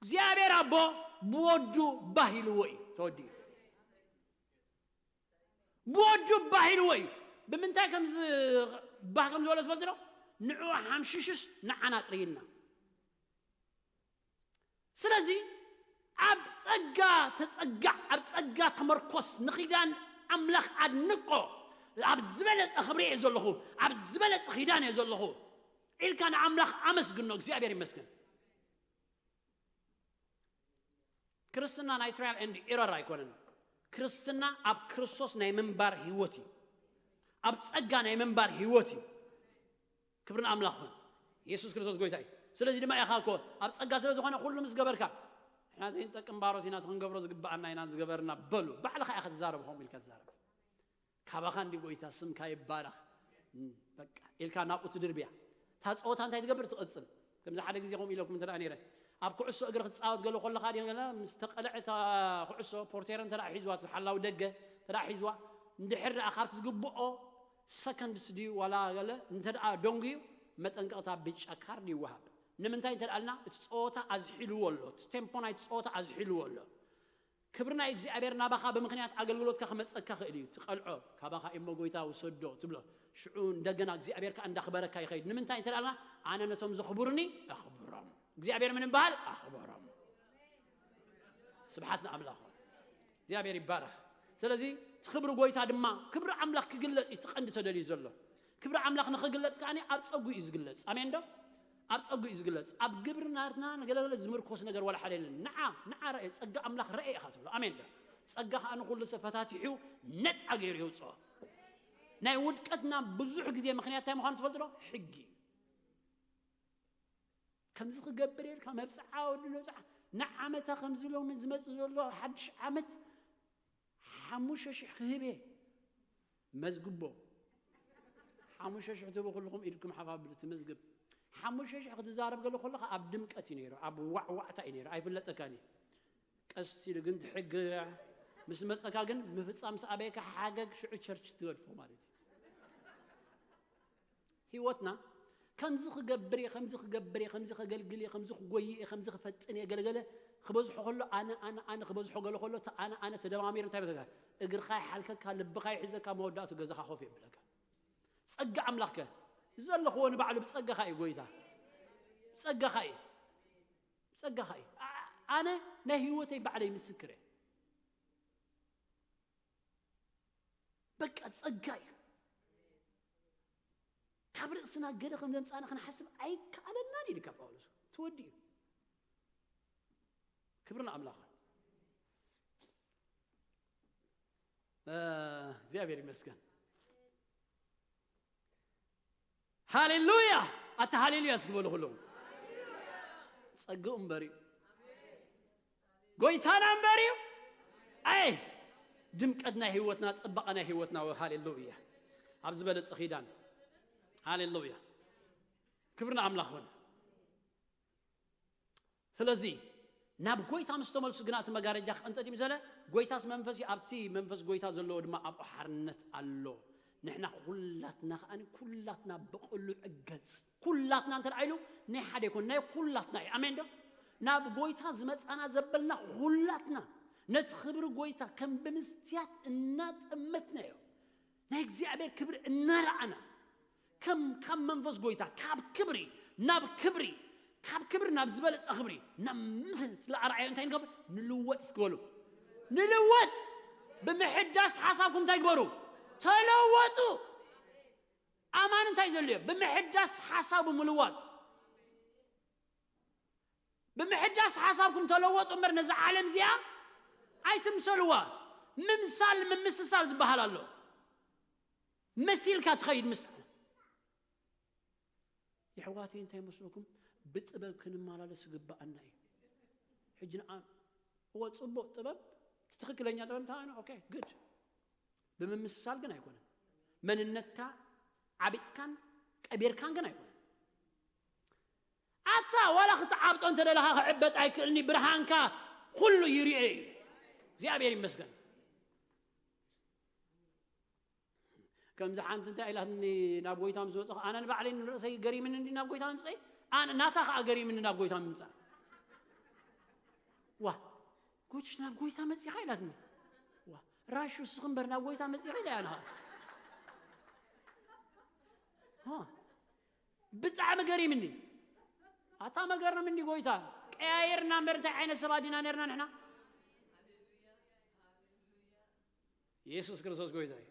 እግዚኣብሔር ኣቦ ብወዱ ባህ ኢልዎ እዩ ተወዲኡ። ብወዱ ባህ ኢልዎ እዩ። ብምንታይ ከም ዝ-፣ ባህ ከም ዝበሎ ትፈልጡ ዶ? ንዕኡ ሓምሽሽስ ንዓና ጥርይና። ስለዚ ኣብ ጸጋ ተጸጋዕ፣ ኣብ ጸጋ ተመርኮስ፣ ንኺዳን ኣምላኽ ኣድንቆ። ኣብ ዝበለጸ ክብሪ እየ ዘለኹ፣ ኣብ ዝበለጸ ኺዳን እየ ዘለኹ ኢልካ ንኣምላኽ ኣመስግኖ። እግዚኣብሔር ይመስገን። ክርስትና ናይ trial and error ኣይኮነን። ክርስትና ኣብ ክርስቶስ ናይ ምንባር ህይወት እዩ። ኣብ ጸጋ ናይ ምንባር ህይወት እዩ። ክብሪ ንኣምላኽ ይኹን። የሱስ ክርስቶስ ጎይታ እዩ። ስለዚ ድማ ኢኻ እኮ ኣብ ጸጋ ስለ ዝኾነ ኩሉ ምስ ገበርካ፣ ንሕና ዘይንጠቅም ባሮት ኢና፣ እቲ ክንገብሮ ዝግብኣና ኢና ዝገበርና በሉ። ባዕልኻ ኢኻ ትዛረብ፣ ከምኡ ኢልካ ትዛረብ። ካባኻ እንዲ ጎይታ ስምካ ይባረኽ። እም፣ በቃ ኢልካ ናብኡ ትድርብያ። እታ ጸወታ እንታይ ትገብር ትቕጽል። ከምዚ ሓደ ግዜ ከምኡ ኢለኩም እንተ ደኣ ነይረ። ኣብ ኩዕሶ እግሪ ክትጻወት ገለ ከለኻ ድዮ ገለ ምስ ተቐልዐ እታ ኩዕሶ ፖርቴር እንተ ደኣ ሒዝዋ፣ እቲ ሓላዊ ደገ እንተ ደኣ ሒዝዋ፣ እንድሕር ደኣ ካብቲ ዝግብኦ ሰከንድስ ድዩ ዋላ ገለ እንተ ደኣ ደንጉዩ፣ መጠንቀቕታ ብጫ ካርድ ይወሃብ። ንምንታይ እንተ ደኣልና፣ እቲ ጸወታ ኣዝሒልዎ ኣሎ። እቲ ቴምፖ ናይቲ ጸወታ ኣዝሒልዎ ኣሎ። ክብሪ ናይ እግዚኣብሔር ናባኻ ብምኽንያት ኣገልግሎትካ ክመጸካ ክእል እዩ። ትቐልዖ፣ ካባኻ እሞ ጎይታ ውሰዶ ትብሎ። ሽዑ እንደገና እግዚኣብሔር ከኣ እንዳኽበረካ ይኸይድ። ንምንታይ እንተ ደኣልና፣ ኣነ ነቶም ዘኽብሩኒ ኣኽብሮም። እግዚኣብሔር ምን ይበሃል? ኣኽብሮም። ስብሓት ንኣምላኽ። እግዚኣብሔር ይባረኽ። ስለዚ እቲ ክብሪ ጎይታ ድማ፣ ክብሪ ኣምላኽ ክግለጽ እዩ እቲ ቀንዲ ተደልዩ ዘሎ። ክብሪ ኣምላኽ ንኽግለጽ ከኣ ኣብ ጸጉ እዩ ዝግለጽ። ኣሜን ዶ? ኣብ ጸጉ እዩ ዝግለጽ። ኣብ ግብሪ ናትና ንገለገለ ዝምርኮስ ነገር ዋላ ሓደ የለን። ንዓ፣ ንዓ ረኤ፣ ጸጋ ኣምላኽ ረኤ ኢኻ ትብሎ። ኣሜን ዶ? ጸጋ ከኣ ንኹሉ ሰብ ፈታቲሑ ነጻ ገይሩ የውጽኦ። ናይ ውድቀትና ብዙሕ ግዜ ምኽንያት እንታይ ምዃኑ ትፈልጡ ዶ? ሕጊ እዩ። ከምዚ ክገብር ኢልካ መብጽዓ ወዲ መብጽዓ ንዓመታ ከምዚ ሎሚ ዝመጽእ ዘሎ ሓድሽ ዓመት ሓሙሽተ ሽሕ ክህብ እየ። መዝግቦ። ሓሙሽተ ሽሕ ትህቡ ኩልኹም ኢድኩም ሓፍ ኣብሉ፣ ትመዝግብ። ሓሙሽተ ሽሕ ክትዛረብ ገለ ከለኻ ኣብ ድምቀት እዩ ነይሩ፣ ኣብ ዋዕዋዕታ እዩ ነይሩ፣ ኣይፍለጠካን እዩ። ቀስ ኢሉ ግን ትሕግሕ ምስ መጸካ ግን ምፍጻም ምስ ኣበየካ ሓገግ ሽዑ ቸርች ትገድፎ ማለት እዩ። ህይወትና ከምዚ ክገብር እየ፣ ከምዚ ክገብር እየ፣ ከምዚ ከገልግል እየ፣ ከምዚ ክጎይ እየ፣ ከምዚ ክፈጥን እየ፣ ገለገለ ክበዝሖ ከሎ ኣነ፣ ኣነ፣ ኣነ ክበዝሖ ገለ ከሎ፣ እቲ ኣነ፣ ኣነ ተደማሚሩ እንታይ ይብለካ? እግርኻ ይሓልከካ፣ ልብኻ ይሕዘካ፣ መወዳእቱ ገዛኻ ኮፍ የብለካ። ጸጋ ኣምላኽከ? እዚ ዘለኽዎ ንባዕሉ ብጸጋኻ እዩ ጎይታ። ብጸጋኻ እዩ። ብጸጋኻ እዩ። ኣ-፣ ኣነ ናይ ህይወተይ ባዕለይ ምስክር እየ። በቃ ጸጋ እዩ። ካብ ርእስና ገለ ከም ዘምጻና ክንሓስብ ኣይከኣለናን ኢሉ ካብ ጳውሎስ። ተወዲኡ። ክብሪ ንኣምላኽ። እ፣ እግዚኣብሔር ይመስገን። ሃሌሉያ! ኣታ ሃሌሉያ እስኪ በሉ ኩሎም። ጸግኡ እምበር እዩ። ጎይታና እምበር እዩ። ኣይ፣ ድምቀት ናይ ህይወትና፣ ጽባቐ ናይ ህይወትና፣ ሃሌሉያ። ኣብ ዝበለጸ ኪዳን። ሃሌሉያ። ክብሪ ንኣምላኽ ይኹን። ስለዚ ናብ ጎይታ ምስ ተመልሱ ግና እቲ መጋረጃ ክቕንጠጥ እዩ። ምሰለ ጎይታስ መንፈስ እዩ፣ ኣብቲ መንፈስ ጎይታ ዘለዎ ድማ ኣብኡ ሓርነት ኣሎ። ንሕና ኩላትና ከኣ ኩላትና ብቕሉዕ ገጽ፣ ኩላትና እንተ ደኣ ኢሉ ናይ ሓደ ይኮን፣ ናይ ኩላትና እዩ። ኣሜን ዶ? ናብ ጎይታ ዝመጻና ዘበልና ኩላትና ነቲ ክብሪ ጎይታ ከም ብምስትያት እናጠመትናዮ ናይ እግዚኣብሔር ክብሪ እናረኣና ከም ካብ መንፈስ ጎይታ ካብ ክብሪ ናብ ክብሪ ካብ ክብሪ ናብ ዝበለጸ ክብሪ ናብ ምስል ኣርኣዮ እንታይ ንገብር? ንልወጥ እስኪ በሉ። ንልወጥ። ብምሕዳስ ሓሳብኩም እንታይ ግበሩ? ተለወጡ። ኣማን እንታይ ዘድልዮ? ብምሕዳስ ሓሳቡ ምልዋጥ። ብምሕዳስ ሓሳብኩም ተለወጡ እምበር ነዛ ዓለም እዚኣ ኣይትምሰልዋ። ምምሳል ምምስሳል ዝበሃል ኣሎ። መሲልካ ትኸይድ ምስል። የሕዋተይ እንታይ መስለኩም? ብጥበብ ክንመላለስ ይግብኣና እዩ። ሕጂ ንኣ እወ ጽቡቕ ጥበብ፣ ትኽክለኛ ጥበብ እንታይ ነው? ኦኬ፣ ግድ። ብምምስሳል ግን ኣይኮነን። መንነትካ ዓቢጥካን ቀቢርካን ግን ኣይኮነን። ኣታ ዋላ ክትዓብጦ እንተ ደለኻ ክዕበጥ ኣይክእልኒ፣ ብርሃንካ ኩሉ ይርኤ እዩ። እግዚኣብሔር ይመስገን። ከምዚ ሓንቲ እንታይ ኢላትኒ ናብ ጎይታ ምስ መጽኹ፣ ኣነ ንባዕለይ ንርእሰይ ገሪምኒ እንዲ ናብ ጎይታ ምምጸይ፣ ኣነ ናታ ከኣ ገሪምኒ ናብ ጎይታ ምምጻእ። ዋ፣ ጉድ ናብ ጎይታ መጺኻ ኢላትኒ። ዋ፣ ራሹ እስኺ እምበር ናብ ጎይታ መጺኺ ኢላ እያ ንኻ። ዋ፣ ብጣዕሚ ገሪምኒ። ኣታ መገረምኒ ጎይታ፣ ቀያየርና እምበር እንታይ ዓይነት ሰባት ዲና ነርና ንሕና? ኢየሱስ ክርስቶስ ጎይታ እዩ።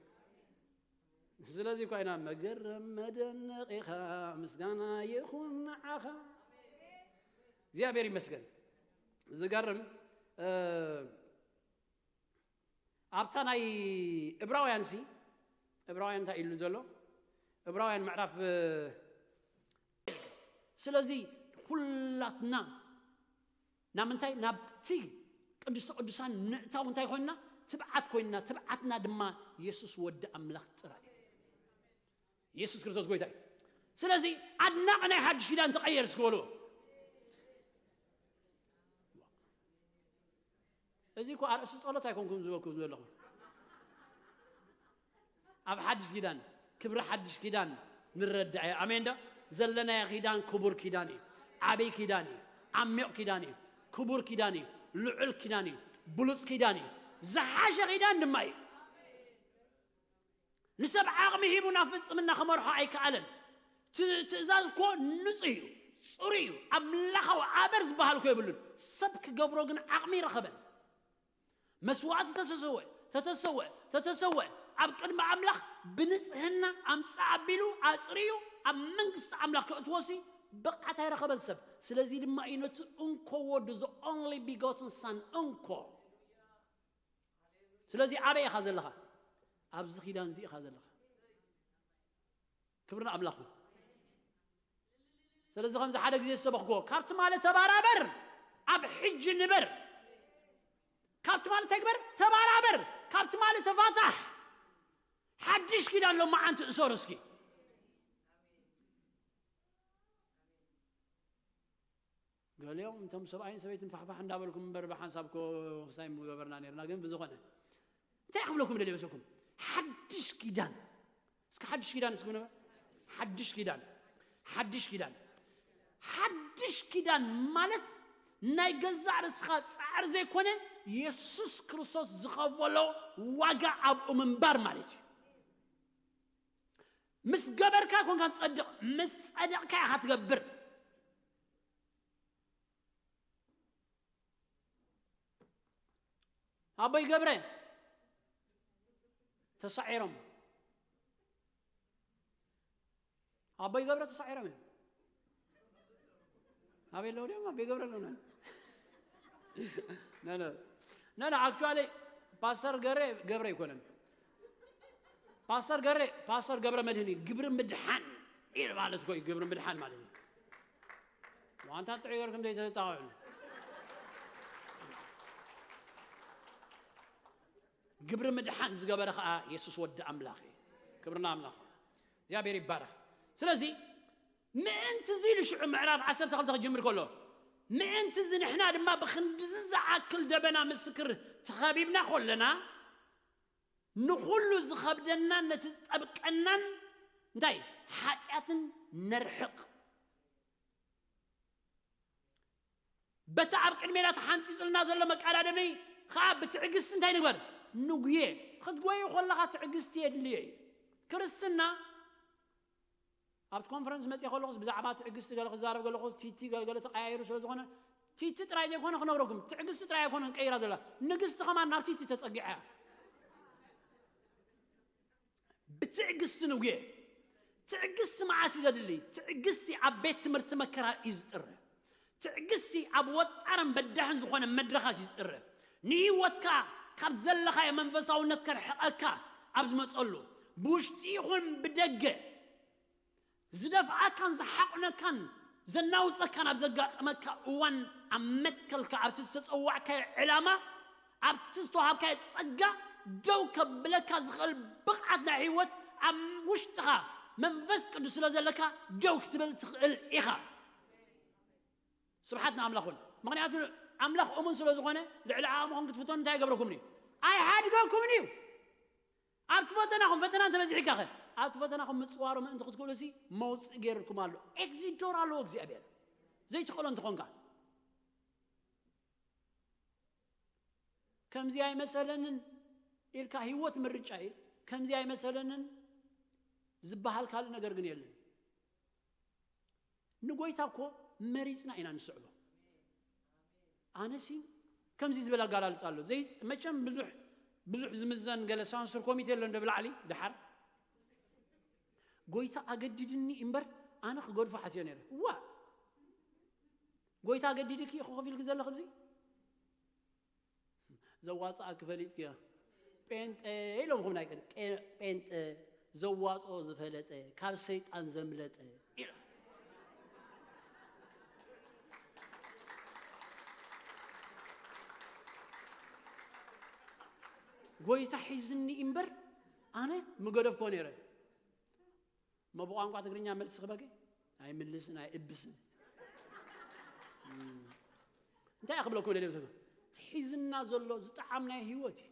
ስለዚ እኳ ኢና መገረም መደነቕ ኢኻ፣ ምስጋና ይኹን ንዓኻ። እግዚኣብሔር ይመስገን። ዝገርም፣ እ፣ ኣብታ ናይ ዕብራውያን ሲ፣ ዕብራውያን እንታይ ኢሉ ዘሎ? ዕብራውያን ምዕራፍ፣ እ፣ ስለዚ ኩላትና ናብ ምንታይ? ናብቲ ቅድስተ ቅዱሳን ንእታው እንታይ ኮይንና? ትብዓት ኮይንና፣ ትብዓትና ድማ የሱስ ወዲ ኣምላኽ ጥራይ እዩ። የሱስ ክርስቶስ ጎይታ እዩ። ስለዚ ኣድናቒ ናይ ሓድሽ ኪዳን ተቐየር እስኪ በልዎ። እዚ እኮ ኣርእስቲ ጸሎት ኣይኮንኩም ዝበልኩም ዘለኹም። ኣብ ሓድሽ ኪዳን፣ ክብሪ ሓድሽ ኪዳን ንረዳእ እዩ። ኣሜን ዶ? ዘለናዮ ኪዳን ክቡር ኪዳን እዩ። ዓብይ ኪዳን እዩ። ዓሚቕ ኪዳን እዩ። ክቡር ኪዳን እዩ። ልዑል ኪዳን እዩ። ብሉጽ ኪዳን እዩ። ዝሓሸ ኪዳን ድማ እዩ። ንሰብ ዓቕሚ ሂቡ ናብ ፍጽምና ክመርሖ ኣይከኣለን። ት-፣ ትእዛዝ እኮ ንጹህ እዩ፣ ጽሩይ እዩ። ኣምላኻዊ ኣበር ዝበሃል እኮ የብሉን። ሰብ ክገብሮ ግን ዓቕሚ ይረኸበን። መስዋዕቲ ተተሰወ፣ ተተሰወ፣ ተተሰወ፣ ኣብ ቅድሚ ኣምላኽ ብንጽህና ኣምጽእ ኣቢሉ ኣጽርዩ ኣብ መንግስቲ ኣምላኽ ከእትዎሲ ብቕዓት ኣይረኸበን ሰብ። ስለዚ ድማ እዩ ነቲ እንኮ ወዱ፣ the only begotten son፣ እንኮ። ስለዚ ኣበይ ኢኻ ዘለኻ? ኣብዚ ኪዳን እዚ ኢኻ ዘለኻ። ክብሪ ንኣምላኽ ይኹን። ስለዚ ከምዚ ሓደ ግዜ ዝሰበኽዎ፣ ካብ ትማሊ ተባራበር፣ ኣብ ሕጂ ንበር። ካብ ትማሊ ተግበር፣ ተባራበር። ካብ ትማሊ ተፋታሕ። ሓድሽ ኪዳን ሎማዓንቲ እሰሩ እስኪ። ገሊኦም እቶም ሰብኣይን ሰበይትን ፋሕፋሕ እንዳበልኩም እምበር ብሓንሳብ እኮ ክሳይ ምገበርና ነርና። ግን ብዝኾነ እንታይ ክብለኩም ደልየ መሰልኩም? ሓድሽ ኪዳን። እስኪ ሓድሽ ኪዳን እስኪ ንበል። ሓድሽ ኪዳን። ሓድሽ ኪዳን። ሓድሽ ኪዳን ማለት ናይ ገዛእ ርእስኻ ጻዕሪ ዘይኮነ፣ የሱስ ክርስቶስ ዝኸፈሎ ዋጋ ኣብኡ ምንባር ማለት እዩ። ምስ ገበርካ ኮንካ ትጸድቕ፣ ምስ ጸደቕካ ኢኻ ትገብር። ኣቦይ ገብረ ተሳዒሮም፣ ኣቦይ ገብረ ተሳዒሮም እዮም። ኣበይ ኣለዉ ድዮም? ኣበይ ገብረ ኣለዉ? ነ፣ ነ፣ ነ፣ ነ፣ actually ፓስተር ገረ፣ ገብረ ኣይኮነን። ፓስተር ገረ፣ ፓስተር ገብረ መድህን እዩ። ግብሪ ምድሓን እዩ ማለት እኮ እዩ፣ ግብሪ ምድሓን ማለት እዩ። ዋንታ ጥዑይ ገርኩም ዘይተጣቕዑ። ግብሪ ምድሓን ዝገበረ ኸኣ የሱስ ወዲ ኣምላኽ እዩ። ክብሪ ንኣምላኽ። እግዚኣብሔር ይባረኽ። ስለዚ ምእንቲ እዚ ኢሉ ሽዑ ምዕራፍ ዓሰርተ ክልተ ክጅምር ከሎ፣ ምእንቲ እዚ ንሕና ድማ ብኽንድዚ ዝኣክል ደበና ምስክር ተኸቢብና ከለና፣ ንኹሉ ዝኸብደናን ነቲ ዝጠብቀናን እንታይ? ሓጢኣትን ነርሕቕ። በቲ ኣብ ቅድሜና ተሓንጺጹልና ዘሎ መቃዳደሚ ኸኣ ብትዕግስቲ እንታይ ንግበር? ንጉየ። ክትጎዩ ከለኻ ትዕግስቲ የድልዮ እዩ። ክርስትና ኣብቲ ኮንፈረንስ መጽየ ከለኹስ ብዛዕባ ትዕግስቲ ገለ ክዛረብ ከለኹ ቲቲ ገለገለ ተቀያይሩ ስለ ዝኾነ ቲቲ ጥራይ ዘይኮነ ክነግረኩም፣ ትዕግስቲ ጥራይ ኣይኮነን ቀይራ ዘላ፣ ንግስቲ ከማን ናብ ቲቲ ተጸጊዓ እያ። ብትዕግስቲ ንጉየ። ትዕግስቲ መዓስ እዩ ዘድሊ? ትዕግስቲ ኣብ ቤት ትምህርቲ መከራ እዩ ዝጥረ። ትዕግስቲ ኣብ ወጣርን በዳሕን ዝኾነ መድረኻት እዩ ዝጥረ። ንህይወትካ ካብ ዘለኻዮ መንፈሳውነት ከርሕቐካ ኣብ ዝመጸሉ፣ ብውሽጢ ይኹን ብደገ ዝደፍኣካን ዝሓቑነካን ዘናውጸካን ኣብ ዘጋጠመካ እዋን፣ ኣብ መትከልካ፣ ኣብቲ ዝተጸዋዕካዮ ዕላማ፣ ኣብቲ ዝተዋሃብካዮ ጸጋ ደው ከብለካ ዝኽእል ብቕዓት ናይ ህይወት ኣብ ውሽጥኻ መንፈስ ቅዱስ ስለ ዘለካ ደው ክትብል ትኽእል ኢኻ። ስብሓት ንኣምላኽ ይኹን። ምኽንያቱ ኣምላኽ እሙን ስለ ዝኾነ፣ ልዕሊ ዓቕምኹም ክትፍተኑ እንታይ ይገብረኩምን እዩ? ኣይሓድገኩምን እዩ። ኣብቲ ፈተናኹም፣ ፈተና እንተበዚሕካኸ፣ ኣብቲ ፈተናኹም ምጽዋሩ ምእንቲ ክትክእሉ ሲ መውጽእ ገይርኩም ኣሎ። ኤግዚት ዶር ኣለዎ እግዚኣብሔር። ዘይትኽእሎ እንተኾንካ፣ ከምዚ ኣይመሰለንን ኢልካ፣ ህይወት ምርጫ እዩ። ከምዚ ኣይመሰለንን ዝበሃል ካልእ ነገር ግን የለን። ንጎይታ እኮ መሪጽና ኢና ንስዕቦ። ኣነሲ ከምዚ ዝበል ኣጋላልጻ ኣሎ። ዘይ-፣ መቸም ብዙሕ፣ ብዙሕ ዝምዘን ገለ ሳንሱር ኮሚቴ ኣሎ እንደ ብላዕሊ ድሓር። ጎይታ ኣገዲድኒ እምበር ኣነ ክገድፎ ሓስዮ ነይረ። ዋ! ጎይታ ኣገዲድኪ ኢኹ ከፊልኪ ዘለኺ ኣብዚ? ዘዋጽኣኪ ፈሊጥኪ ኢኻ። ጴንጠ ኢሎምኹም ናይ ቅድም። ቄ-፣ ጴንጠ ዘዋጽኦ ዝፈለጠ፣ ካብ ሰይጣን ዘምለጠ ኢሎ። ጎይታ ሒዝኒ እምበር ኣነ ምገደፍኮ ነይረ። እሞ ብቋንቋ ትግርኛ መልሲ ክበከ ኣይምልስን፣ ኣይእብስን። እም፣ እንታይ እየ ክብለኩም ደልየ? ትሒዝና ዘሎ ዝጠዓምናዮ ህይወት እዩ።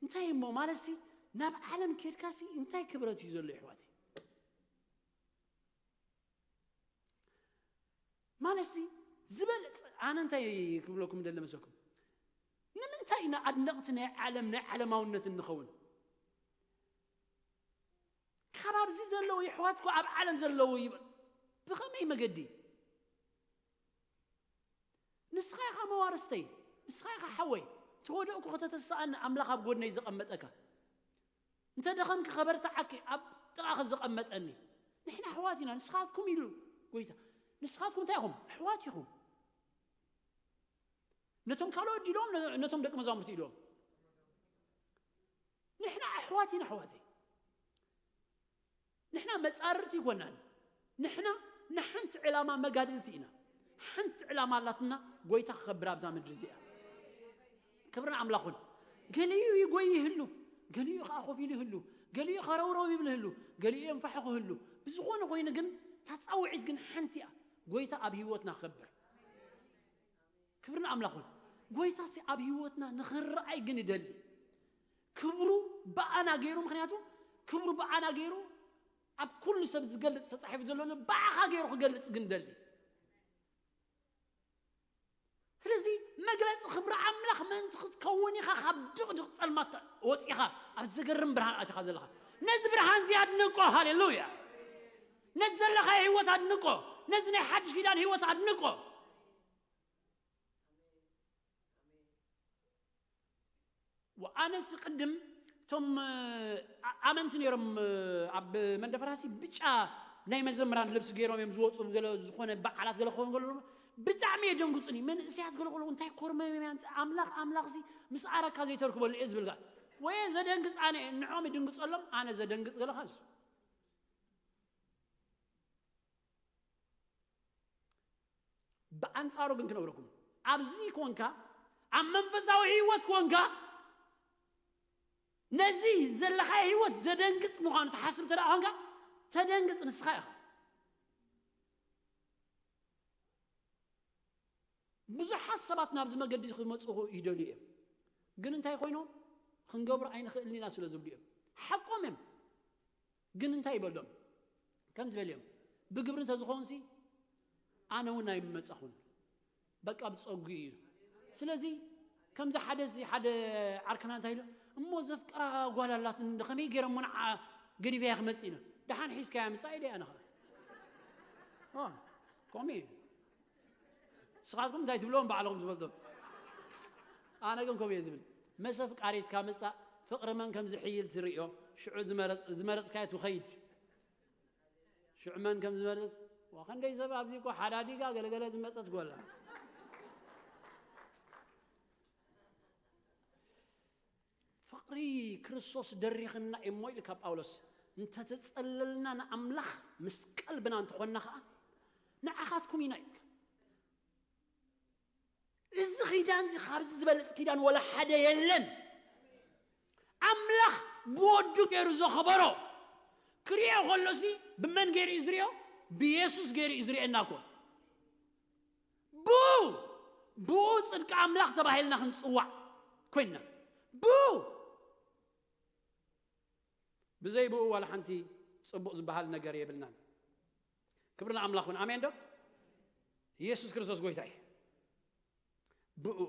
እንታይ እሞ ማለትሲ፣ ናብ ዓለም ኬድካሲ እንታይ ክብረት እዩ ዘሎ ይሕዋተይ? ማለትሲ፣ ዝበለጸ፣ ኣነ እንታይ ክብለኩም ደለ መሰልኩም? ንምንታይ ኢና ኣድነቕቲ ናይ ዓለም፣ ናይ ዓለማውነት እንኸውን? ካብ ኣብዚ ዘለዉ የሕዋትኩ ኣብ ዓለም ዘለዉ ይበ-፣ ብኸመይ መገዲ? ንስኻ ኢኻ መዋርስተይ፣ ንስኻ ኢኻ ሓወይ። ተወደእኩ ከተተስኣኒ ኣምላኽ ኣብ ጎድነይ ዘቐመጠካ። እንተ ደኸምኪ ከበርትዓኪ ኣብ ጥቓኺ ዘቐመጠኒ። ንሕና ኣሕዋት ኢና፣ ንስኻትኩም ኢሉ ጎይታ። ንስኻትኩም እንታይ ኢኹም? ኣሕዋት ኢኹም። ነቶም ካልኦት ድሎም፣ ነ-፣ ነቶም ደቂ መዛሙርቲ ኢሎም። ንሕና ኣሕዋት ኢና፣ ኣሕዋተይ። ንሕና መጻርርቲ ይኮናን። ንሕና ንሓንቲ ዕላማ መጋድልቲ ኢና። ሓንቲ ዕላማ ኣላትና፣ ጎይታ ክኸብር ኣብዛ ምድሪ እዚኣ። ክብርን ኣምላኹን። ገሊኡ ይጎይ ይህሉ፣ ገሊኡ ከዓ ኮፍ ኢሉ ይህሉ፣ ገሊኡ ከረውረው ይብል ይህሉ፣ ገሊኡ የንፋሑ ክህሉ። ብዝኾነ ኮይኑ ግን፣ እታ ጻውዒት ግን ሓንቲ እያ። ጎይታ ኣብ ህይወትና ክኸብር። ክብርን ኣምላኹን። ጎይታሲ ኣብ ህይወትና ንኽረኣይ ግን ይደሊ። ክብሩ ብኣና ገይሩ፣ ምኽንያቱ ክብሩ ብኣና ገይሩ ኣብ ኩሉ ሰብ ዝገልጽ ተጻሒፉ ዘሎ ኣሎ፣ ብኣኻ ገይሩ ክገልጽ ግን ደሊ። ስለዚ መግለጺ ክብሪ ኣምላኽ ምእንቲ ክትከውን ኢኻ ካብ ድቕድቕ ጸልማት ወጺኻ ኣብ ዘገርም ብርሃን ኣቲኻ ዘለኻ። ነዚ ብርሃን እዚ ኣድንቆ። ሃሌሉያ። ነዚ ዘለኻዮ ህይወት ኣድንቆ። ነዚ ናይ ሓድሽ ኪዳን ህይወት ኣድንቆ። ወኣነስ ቅድም እቶም፣ እ፣ ኣ-፣ ኣመንቲ ነይሮም፣ እ፣ ኣብ መንደፈራሲ ብጫ ናይ መዘምራን ልብሲ ገይሮም እዮም ዝወፁ፣ ገለ ዝኾነ በዓላት ገለ ክኸውን ከሎ ብጣዕሚ የደንግፁኒ። መንእሰያት ገለ ከለዉ እንታይ ኮርመም እዮም፣ ኣምላኽ፣ ኣምላኽሲ ምስ ኣረካ ዘይተርክበሉ እየ ዝብል ጋር። ወይ ዘደንግፅ ኣነ እየ፣ ንዖም ይድንግፀሎም፣ ኣነ ዘደንግፅ ገለ ካስ። ብኣንጻሩ ግን ክነግረኩም፣ ኣብዚ ኮንካ፣ ኣብ መንፈሳዊ ህይወት ኮንካ፣ ነዚ ዘለኻዮ ህይወት ዘደንግጽ ምዃኑ ትሓስብ እንተ ደኣ ኮንካ፣ ተደንግጽ ንስኻ ኢኻ። ብዙሓት ሰባት ናብዚ መገዲ ክመጹ ይደልዩ እዮም። ግን እንታይ ኮይኖም? ክንገብሮ ኣይንኽእልን ኢና ስለ ዝብሉ እዮም። ሓቆም እዮም። ግን እንታይ ይበሎም? ከም ዝበልዮም፣ ብግብሪ እንተዝኾንሲ፣ ኣነ እውን ኣይምመጻኹን። በቃ ብጸጉ እዩ። ስለዚ፣ ከምዚ ሓደ፣ እዚ ሓደ ዓርክና እንታይ ኢሉ፣ "እሞ ዘፍቅራ ጓል ኣላትኒ፣ ከመይ ገይረ እሞ ንዓ ገዲፈያ ክመጽእ?" ኢሉ። "ደሓን ሒዝካያ ምጻእ" ኢለ ኣነ ኸኣ። ኦ፣ ከምኡ እዩ። ንስኻትኩም እንታይ ትብልዎም ባዕልኹም ትፈልጡ። ኣነ ግን ከምኡ እየ ዝብል። መሰፍ ቃሪትካ ምጻእ፣ ፍቕሪ መን ከም ዝሕይል ትርእዮ፣ ሽዑ ዝመረጽ-፣ ዝመረጽካዮ ትኸይድ። ሽዑ መን ከም ዝመረጽ፣ ዋ፣ ክንደይ ሰብ ኣብዚ እኮ ሓዳዲጋ ገለገለ ዝመጸት ጓል ኣላ። ብክርስቶስ ደሪኽና እሞ ኢሉ ካብ ጳውሎስ፣ እንተተጸለልና ንኣምላኽ ምስ ቀልብና እንተኾንና ኸዓ ንዓኻትኩም ኢና ኢሉ። እዚ ኪዳን እዚ ካብዚ ዝበለጽ ኪዳን ወላ ሓደ የለን። ኣምላኽ ብወዱ ገይሩ ዘኸበሮ ክሪኦ ከሎሲ ብመን ገይሩ እዩ ዝሪኦ? ብየሱስ ገይሩ እዩ ዝሪኤና እኮ። ብኡ ብኡ ጽድቂ ኣምላኽ ተባሂልና ክንጽዋዕ ኮይንና። ብኡ ብዘይ ብኡ ዋላ ሓንቲ ጽቡቕ ዝበሃል ነገር የብልናን። ክብሪ ንኣምላኽ ይኹን። ኣሜን ዶ? ኢየሱስ ክርስቶስ ጎይታ እዩ። ብኡ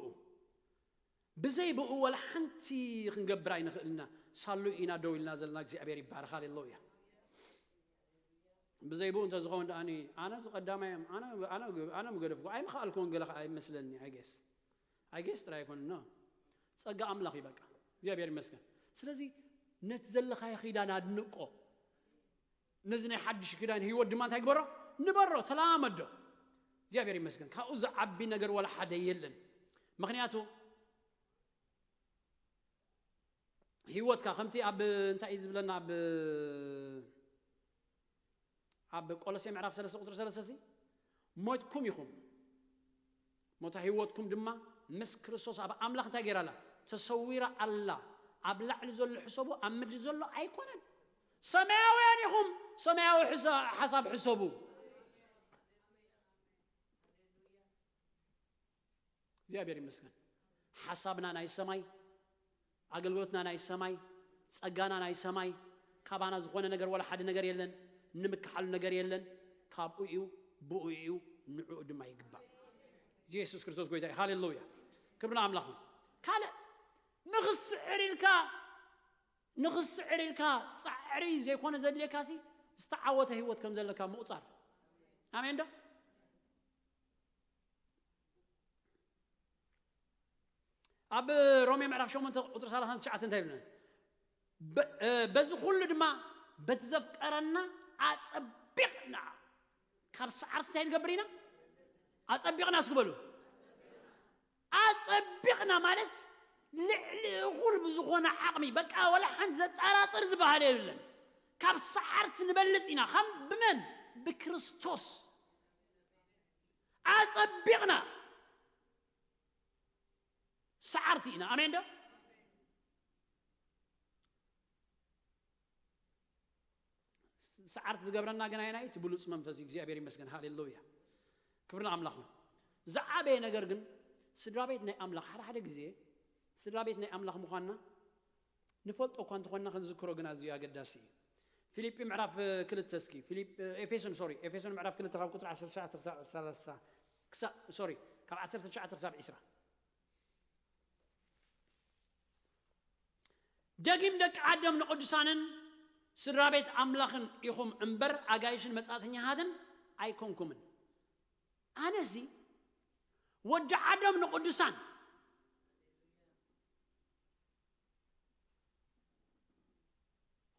ብዘይ ብኡ ዋላ ሓንቲ ክንገብር ኣይንኽእልና። ሳሉ ኢና ደው ኢልና ዘለና። እግዚኣብሔር ይባረኽ። ሃሌሉያ። ብዘይ ብኡ እንተዝኸውን ደኣኒ ኣነ እዚ ቀዳማይ እየ፣ ኣነ ኣነ ኣነ ምገደፍኩ ኣይምኽኣልኩ ወንጌል ኣይመስለኒ። ኣይጌስ ኣይጌስ ጥራይ ኣይኮን ኖ ጸጋ ኣምላኽ እዩ። በቃ እግዚኣብሔር ይመስገን። ስለዚ ነቲ ዘለኻዮ ኪዳን ኣድንቆ። ነዚ ናይ ሓድሽ ኪዳን ህይወት ድማ እንታይ ግበሮ? ንበሮ፣ ተላመዶ። እግዚኣብሔር ይመስገን። ካብኡ ዝዓቢ ነገር ወላ ሓደ የለን። ምኽንያቱ ህይወትካ ከምቲ ኣብ እንታይ እዩ ዝብለና ኣብ ኣብ ቆሎሴ ምዕራፍ ሰለስተ ቁጽሪ ሰለስተ ሲ ሞትኩም ኢኹም፣ ሞታ ህይወትኩም ድማ ምስ ክርስቶስ ኣብ ኣምላኽ እንታይ ገይራ ኣላ? ተሰዊራ ኣላ። ኣብ ላዕሊ ዘሎ ሕሰቡ፣ ኣብ ምድሪ ዘሎ ኣይኮነን። ሰማያውያን ኢኹም፣ ሰማያዊ ሕሰ- ሓሳብ ሕሰቡ። እግዚኣብሔር ይመስገን። ሓሳብና ናይ ሰማይ፣ ኣገልግሎትና ናይ ሰማይ፣ ጸጋና ናይ ሰማይ፣ ካባና ዝኾነ ነገር ወላ ሓደ ነገር የለን፣ ንምክሓሉ ነገር የለን። ካብኡ እዩ፣ ብኡ እዩ፣ ንዕኡ ድማ ይግባእ። ኢየሱስ ክርስቶስ ጎይታ እዩ። ሃሌሉያ። ክብሪ ንኣምላኽ ይኹን። ካልእ ንኽስዕር ኢልካ፣ ንኽስዕር ኢልካ ጻዕሪ ዘይኮነ ዘድልየካሲ ዝተዓወተ ህይወት ከም ዘለካ ምቑጻር። ኣሜን ዶ? ኣብ ሮሜ ምዕራፍ ሸሞንተ ቁጽሪ ሰላሳን ትሽዓተን እንታይ ይብለና? በ- እ፣ በዚ ኩሉ ድማ በቲ ዘፍቀረና ኣጸቢቕና ካብ ሰዓርቲ እንታይ ንገብር ኢና? ኣጸቢቕና እስኪ በሉ። ኣጸቢቕና ማለት ልዕሊ እኹል ብዝኾነ ዓቕሚ፣ በቃ ወላ ሓንቲ ዘጠራጥር ዝበሃል የለን። ካብ ሰዓርቲ ንበልጽ ኢና። ከም ብመን? ብክርስቶስ ኣጸቢቕና ሰዓርቲ ኢና። ኣሜን ዶ? ሰዓርቲ ዝገብረና ግን ኣየናይ? እቲ ብሉጽ መንፈስ እዩ። እግዚኣብሔር ይመስገን። ሃሌሉያ። ክብሪ ንኣምላኽ ይኹን። ዝዓበየ ነገር ግን ስድራ ቤት ናይ ኣምላኽ፣ ሓደ ሓደ ግዜ ስድራ ቤት ናይ ኣምላኽ ምዃንና ንፈልጦ እኳ እንተኾንና ክንዝክሮ ግን ኣዝዩ ኣገዳሲ እዩ። ፊልጲ ምዕራፍ ክልተ እስኪ፣ ፊልጲ፣ ኤፌሶን፣ ሶሪ፣ ኤፌሶን ምዕራፍ ክልተ ካብ ቁጽሪ ዓሰርተ ትሽዓተ ክሳብ ሰላሳ፣ ክሳ-፣ ሶሪ፣ ካብ ዓሰርተ ትሽዓተ ክሳብ ዒስራ። ደጊም ደቂ ዓዶም ንቅዱሳንን ስድራ ቤት ኣምላኽን ኢኹም እምበር ኣጋይሽን መጻእተኛታትን ኣይኮንኩምን። ኣነሲ ወዲ ዓዶም ንቅዱሳን፣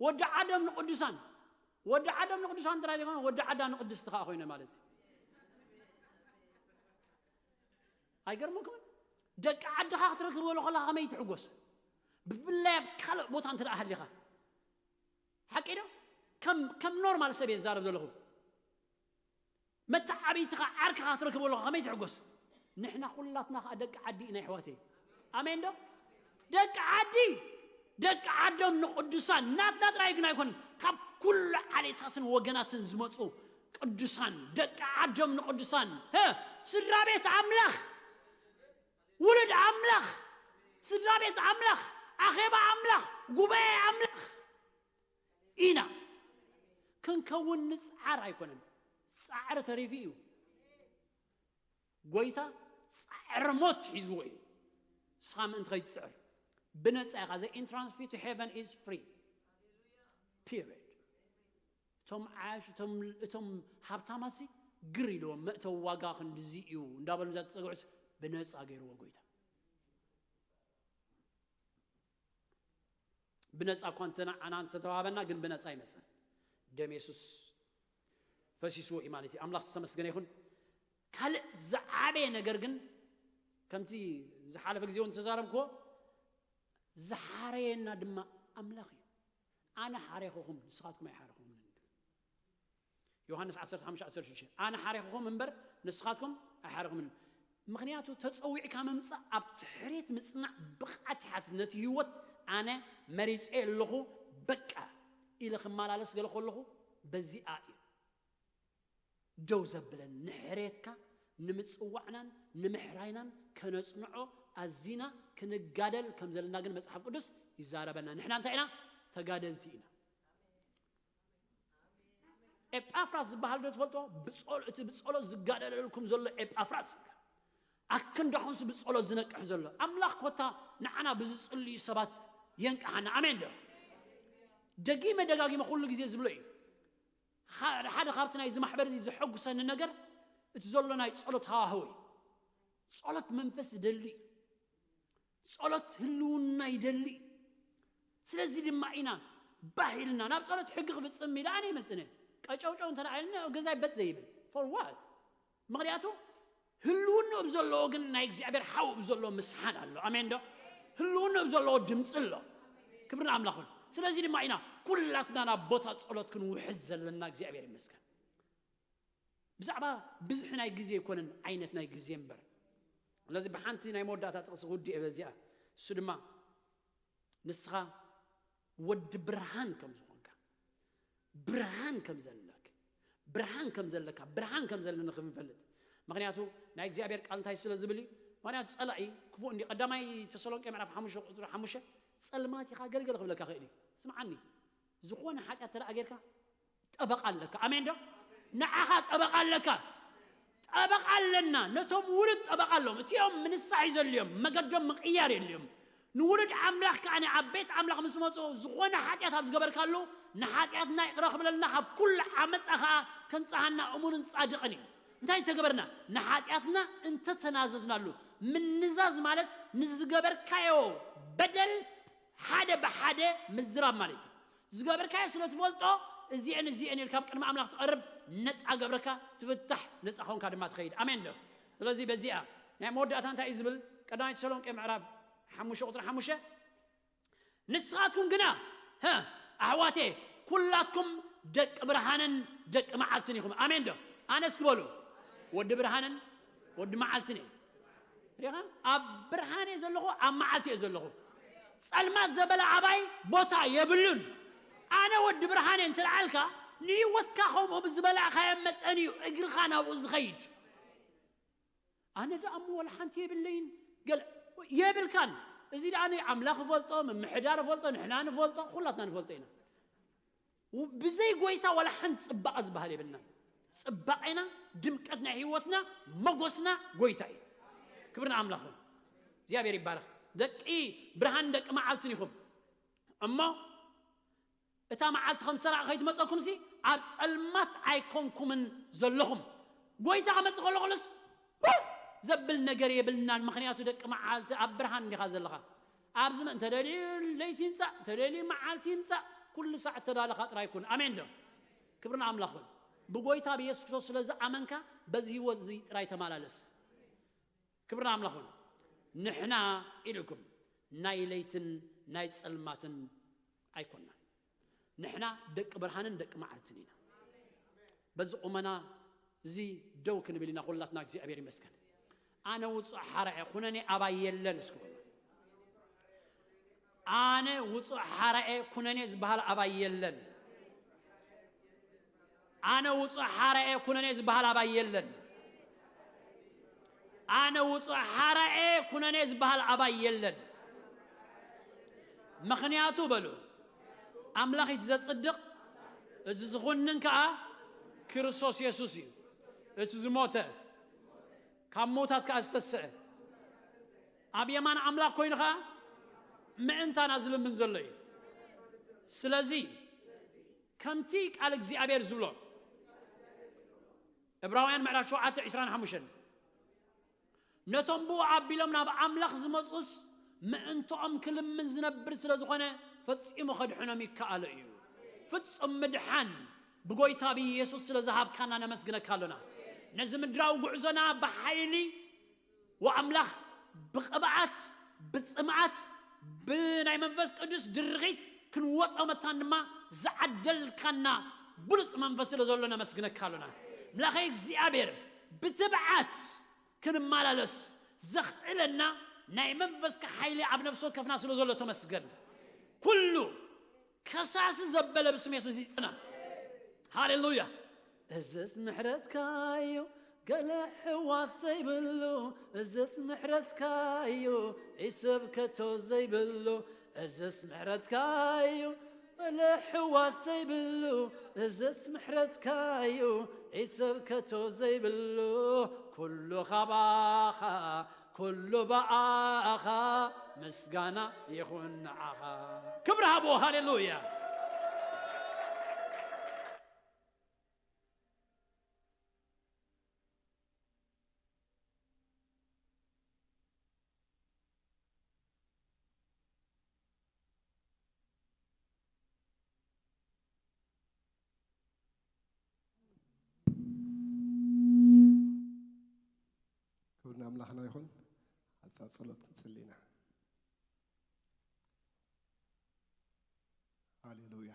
ወዲ ዓዶም ንቅዱሳን፣ ወዲ ዓዶም ንቅዱሳን ጥራይ ዘይኮነ ወዲ ዓዳ ንቅድስቲ ከኣ ኮይነ ማለት እዩ። ኣይገርመኩምን? ደቂ ዓድኻ ክትረክብ ከሎ ከለኻ ከመይ ትሕጎስ? ብፍላይ ኣብ ካልእ ቦታ እንተ ደኣ ሃሊኻ። ሓቂ ዶ? ከም ከም ኖርማል ሰብ እየ ዝዛረብ ዘለኹ። መተዓብይትኻ ዓርክኻ ክትረክብ ከለኻ ከመይ ትሕጎስ? ንሕና ኩላትና ከኣ ደቂ ዓዲ ኢና ኣሕዋተይ። ኣሜን ዶ? ደቂ ዓዲ፣ ደቂ ዓዶም ንቅዱሳን፣ ናትና ጥራይ ግን ኣይኮነን፣ ካብ ኩሉ ዓሌታትን ወገናትን ዝመጹ ቅዱሳን፣ ደቂ ዓዶም ንቅዱሳን፣ ሀ፣ ስድራ ቤት ኣምላኽ፣ ውሉድ ኣምላኽ፣ ስድራ ቤት ኣምላኽ፣ ኣኼባ ኣምላኽ፣ ጉባኤ ኣምላኽ ኢና። ክንከውን ንጽዓር ኣይኮነን፣ ጻዕሪ ተሪፉ እዩ። ጎይታ ጻዕሪ ሞት ሒዝዎ እዩ። ንስኻ ምእንቲ ከይትጽዕር ብነጻ ኢኻ። The entrance fee to heaven is free. Period. እቶም ዓያሽ፣ እቶም እቶም ሃብታማትሲ ግር ኢልዎም፣ መእተዊ ዋጋ ክንድዚ እዩ እንዳበሉ እዛ ተጸግዑስ ብነጻ ገይርዎ ጎይታ። ብነጻ እኳ እንተ ንዓና እንተተዋህበና ግን ብነጻ ኣይመጸን። ደም የሱስ ፈሲስዎ እዩ ማለት እዩ። ኣምላኽ ዝተመስገነ ይኹን። ካልእ ዝዓበየ ነገር ግን ከምቲ ዝሓለፈ ግዜ እውን ዝተዛረብክዎ ዝሓረየና ድማ ኣምላኽ እዩ። ኣነ ሓሬኹኹም፣ ንስኻትኩም ኣይሓረኹምን። ዮሃንስ ዓሰርተ ሓሙሽተ ዓሰርተ ሽዱሽተ፣ ኣነ ሓሬኹኹም እምበር ንስኻትኩም ኣይሓረኹምን። ምኽንያቱ ተጸዊዕካ ምምጻእ ኣብ ትሕሬት ምጽናዕ ብቕዓት ይሓትት። ነቲ ህይወት ኣነ መሪጸ ኣለኹ፣ በቃ ኢለ ክመላለስ ገለ ከለኹ በዚኣ እዩ ደው ዘብለን። ንሕሬትካ ንምጽዋዕናን ንምሕራይናን ከነጽንዖ ኣዚና ክንጋደል ከም ዘለና ግን መጽሓፍ ቅዱስ ይዛረበና። ንሕና እንታይ ኢና? ተጋደልቲ ኢና። ኤጳፍራስ ዝበሃል ዶ ትፈልጦ? ብጸሎ-፣ እቲ ብጸሎት ዝጋደለልኩም ዘሎ ኤጳፍራስ፣ ኣክንዳኹምስ ብጸሎት ዝነቅሕ ዘሎ ኣምላኽ ኮታ ንዓና ብዝጽልዩ ሰባት የንቅሓና። ኣሜን ዶ? ደጊመ ደጋጊመ ኩሉ ግዜ ዝብሎ እዩ። ኻ-፣ ሓደ ካብቲ ናይዚ ማሕበር እዚ ዘሐጉሰኒ ነገር እቲ ዘሎ ናይ ጸሎት ሃዋህው እዩ። ጸሎት መንፈስ ይደሊ እዩ። ጸሎት ህልውና ይደሊ እዩ። ስለዚ ድማ ኢና ባህ ኢልና ናብ ጸሎት ሕጊ ክፍጽም ኢለ ኣነ ይመጽነ ቀጨውጨው እንተ ደኣ ኢልና ገዛይ በት ዘይብል። For what? ምኽንያቱ ህልውንኡ ብዘለዎ ግን ናይ እግዚኣብሔር ሓው ብዘለዎ ምስሓን ኣሎ። ኣሜን ዶ? ህልውንኡ ብዘለዎ ድምፂ ኣሎ። ክብሪ ንኣምላኽ ይኹን። ስለዚ ድማ ኢና ኩላትና ናብ ቦታ ጸሎት ክንውሕዝ ዘለና። እግዚኣብሔር ይመስገን። ብዛዕባ ብዝሒ ናይ ግዜ ኣይኮነን፣ ዓይነት ናይ ግዜ እምበር። ስለዚ ብሓንቲ ናይ መወዳእታ ጥቕሲ ክውድእ እየ በዚኣ። እሱ ድማ ንስኻ ወዲ ብርሃን ከም ዝኾንካ፣ ብርሃን ከም ዘለክ፣ ብርሃን ከም ዘለካ፣ ብርሃን ከም ዘለኒ ክንፈልጥ። ምኽንያቱ ናይ እግዚኣብሔር ቃል እንታይ ስለ ዝብል እዩ? ምኽንያቱ ጸላኢ ክፉእ እንዲ ቀዳማይ ተሰሎንቄ ምዕራፍ ሓሙሽተ ቁጽሪ ሓሙሽተ ጸልማት ኢኻ ገልገል ክብለካ ክእል እዩ። ስምዓኒ፣ ዝኾነ ሓጢኣት ተደኣ ጌርካ ጠበቃ ኣለካ። ኣሜን ዶ? ንዓኻ ጠበቃ ኣለካ። ጠበቃ ኣለና። ነቶም ውሉድ ጠበቃ ኣለዎም። እቲኦም ምንሳሕ እዩ ዘድልዮም፣ መገዶም ምቕያር የድልዮም። ንውሉድ ኣምላኽ ከኣ ኣብ ቤት ኣምላኽ ምስ መጹ፣ ዝኾነ ሓጢኣት ኣብ ዝገበርካሉ፣ ንሓጢኣትና ይቕረ ክብለልና፣ ካብ ኩሉ ዓመጻ ከኣ ከንጽሃና እሙንን ጻድቕን እዩ። እንታይ እንተገበርና? ንሓጢኣትና እንተተናዘዝናሉ። ምንዛዝ ማለት ንዝገበርካዮ በደል ሓደ ብሓደ ምዝራብ ማለት እዩ። ዝገበርካዮ ስለ ትፈልጦ፣ እዚኤን እዚኤን ኢልካ ኣብ ቅድሚ ኣምላኽ ትቐርብ፣ ነጻ ገብረካ ትፍታሕ፣ ነጻ ኾንካ ድማ ትኸይድ። ኣሜን ዶ? ስለዚ በዚኣ ናይ መወዳእታ እንታይ እዩ ዝብል? ቀዳማይ ተሰሎንቄ ምዕራፍ ሓሙሽተ ቁጽሪ ሓሙሽተ፣ "ንስኻትኩም ግና፣ ሀ፣ ኣሕዋቴ፣ ኩላትኩም ደቂ ብርሃንን ደቂ መዓልትን ኢኹም።" ኣሜን ዶ? ኣነ እስኪ በሉ፣ "ወዲ ብርሃንን ወዲ መዓልትን እየ።" ሪኻ? ኣብ ብርሃን እየ ዘለኹ፣ ኣብ መዓልቲ እየ ዘለኹ። ጸልማት ዘበለ ኣባይ ቦታ የብሉን። ኣነ ወዲ ብርሃን እየ እንተ ደኣልካ፣ ንህይወትካ ከምኡ ብዝበላዕካዮ መጠን እዩ እግርኻ ናብኡ ዝኸይድ። ኣነ ደኣ እሞ ወላ ሓንቲ የብለይን፣ ገለ የብልካን። እዚ ደኣ ኣምላኽ ይፈልጦ፣ ምምሕዳር ይፈልጦ፣ ንሕና ንፈልጦ፣ ኩላትና ንፈልጦ ኢና። ው-፣ ብዘይ ጎይታ ዋላ ሓንቲ ጽባቐ ዝበሃል የብልናን። ጽባቐና፣ ድምቀት ናይ ህይወትና፣ መጎስና ጎይታ እዩ። ክብሪ ንኣምላኽ ይኹን። እግዚኣብሔር ይባረኽ። ደቂ ብርሃን ደቂ መዓልትን ኢኹም። እሞ እታ መዓልቲ ከም ሰራቕ ከይትመጸኩምሲ ኣብ ጸልማት ኣይኮንኩምን ዘለኹም። ጎይታ ክመጽእ ከሎ ከሎስ፣ "ውህ!" ዘብል ነገር የብልናን። ምኽንያቱ ደቂ መዓልቲ ኣብ ብርሃን እንዲኻ ዘለኻ። ኣብዚ መ-፣ እንተደልዩ ለይቲ ይምጻእ፣ እንተደልዩ መዓልቲ ይምጻእ፣ ኩሉ ሳዕ እተዳለኻ ጥራይ ኩን። ኣሜን ዶ? ክብሪ ንኣምላኽ ይኹን። ብጎይታ ብየሱስ ክርስቶስ ስለ ዝኣመንካ በዚ ህይወት እዚ ጥራይ ተመላለስ። ክብሪ ንኣምላኽ ይኹን። ንሕና ኢልኩም ናይ ለይትን ናይ ጸልማትን ኣይኮናን። ንሕና ደቂ ብርሃንን ደቂ መዓልትን ኢና። በዚ ቁመና እዚ ደው ክንብል ኢና ኩላትና። እግዚኣብሔር ይመስገን። ኣነ ውጹእ ሓራየ ኩነኔ ኣባይ የለን እስኪ በሉ። ኣነ ውጹእ ሓራየ ኩነኔ ዝበሃል ኣባይ የለን። ኣነ ውጹእ ሓራየ ኩነኔ ዝበሃል ኣባይ የለን። ኣነ ውጹእ ሓራየ ኩነኔ ዝበሃል ኣባይ የለን። ምኽንያቱ በሉ፣ ኣምላኽ እቲ ዘጽድቕ፣ እቲ ዝኹንን ከኣ ክርስቶስ የሱስ እዩ። እቲ ዝሞተ፣ ካብ ምዉታት ከኣ ዝተስአ፣ ኣብ የማን ኣምላኽ ኮይኑ ኸኣ ምእንታና ዝልምን ዘሎ እዩ። ስለዚ ከምቲ ቃል እግዚኣብሔር ዝብሎ፣ ዕብራውያን ምዕራፍ ሸውዓተ ዕስራን ሓሙሽተን፣ "ነቶም ብኡ ኣቢሎም ናብ ኣምላኽ ዝመጹስ ምእንትኦም ክልምን ዝነብር ስለ ዝኾነ ፈጺሙ ከድሕኖም ይከኣሎ እዩ።" ፍጹም ምድሓን ብጎይታ ብኢየሱስ ስለ ዝሃብካና ነመስግነካ ኣሎና። ነዚ ምድራዊ ጉዕዞና ብሓይሊ ወኣምላኽ ብቕብኣት፣ ብጽምኣት፣ ብናይ መንፈስ ቅዱስ ድርኺት ክንወጾ መታን ድማ ዝዓደልካና ብሉጽ መንፈስ ስለ ዘሎ ነመስግነካ ኣሎና። ምላኸይ እግዚኣብሔር ብትብዓት ክንመላለስ ዘኽእለና ናይ መንፈስካ ሓይሊ ኣብ ነፍሲ ወከፍና ስለ ዘሎ ተመስገን። ኩሉ ከሳሲ ዘበለ ብስም የሱስ ይጽና። ሃሌሉያ። እዝስ ምሕረትካ እዩ ገለ ሕዋስ ዘይብሉ፣ እዝስ ምሕረትካ እዩ ኢሰብ ከቶ ዘይብሉ፣ እዝስ ምሕረትካ እዩ ገለ ሕዋስ ዘይብሉ፣ እዝስ ምሕረትካ እዩ ኢሰብ ከቶ ዘይብሉ፣ ኩሉ ካባኻ ኩሉ ብኣኻ ምስጋና ይኹን ንዓኻ። ክብሪ ሃቦ። ሃሌሉያ። ክብሪ ንኣምላኽና ይኹን። ኣጻር ጸሎት ክንጽሊ ኢና። ሃሌሉያ።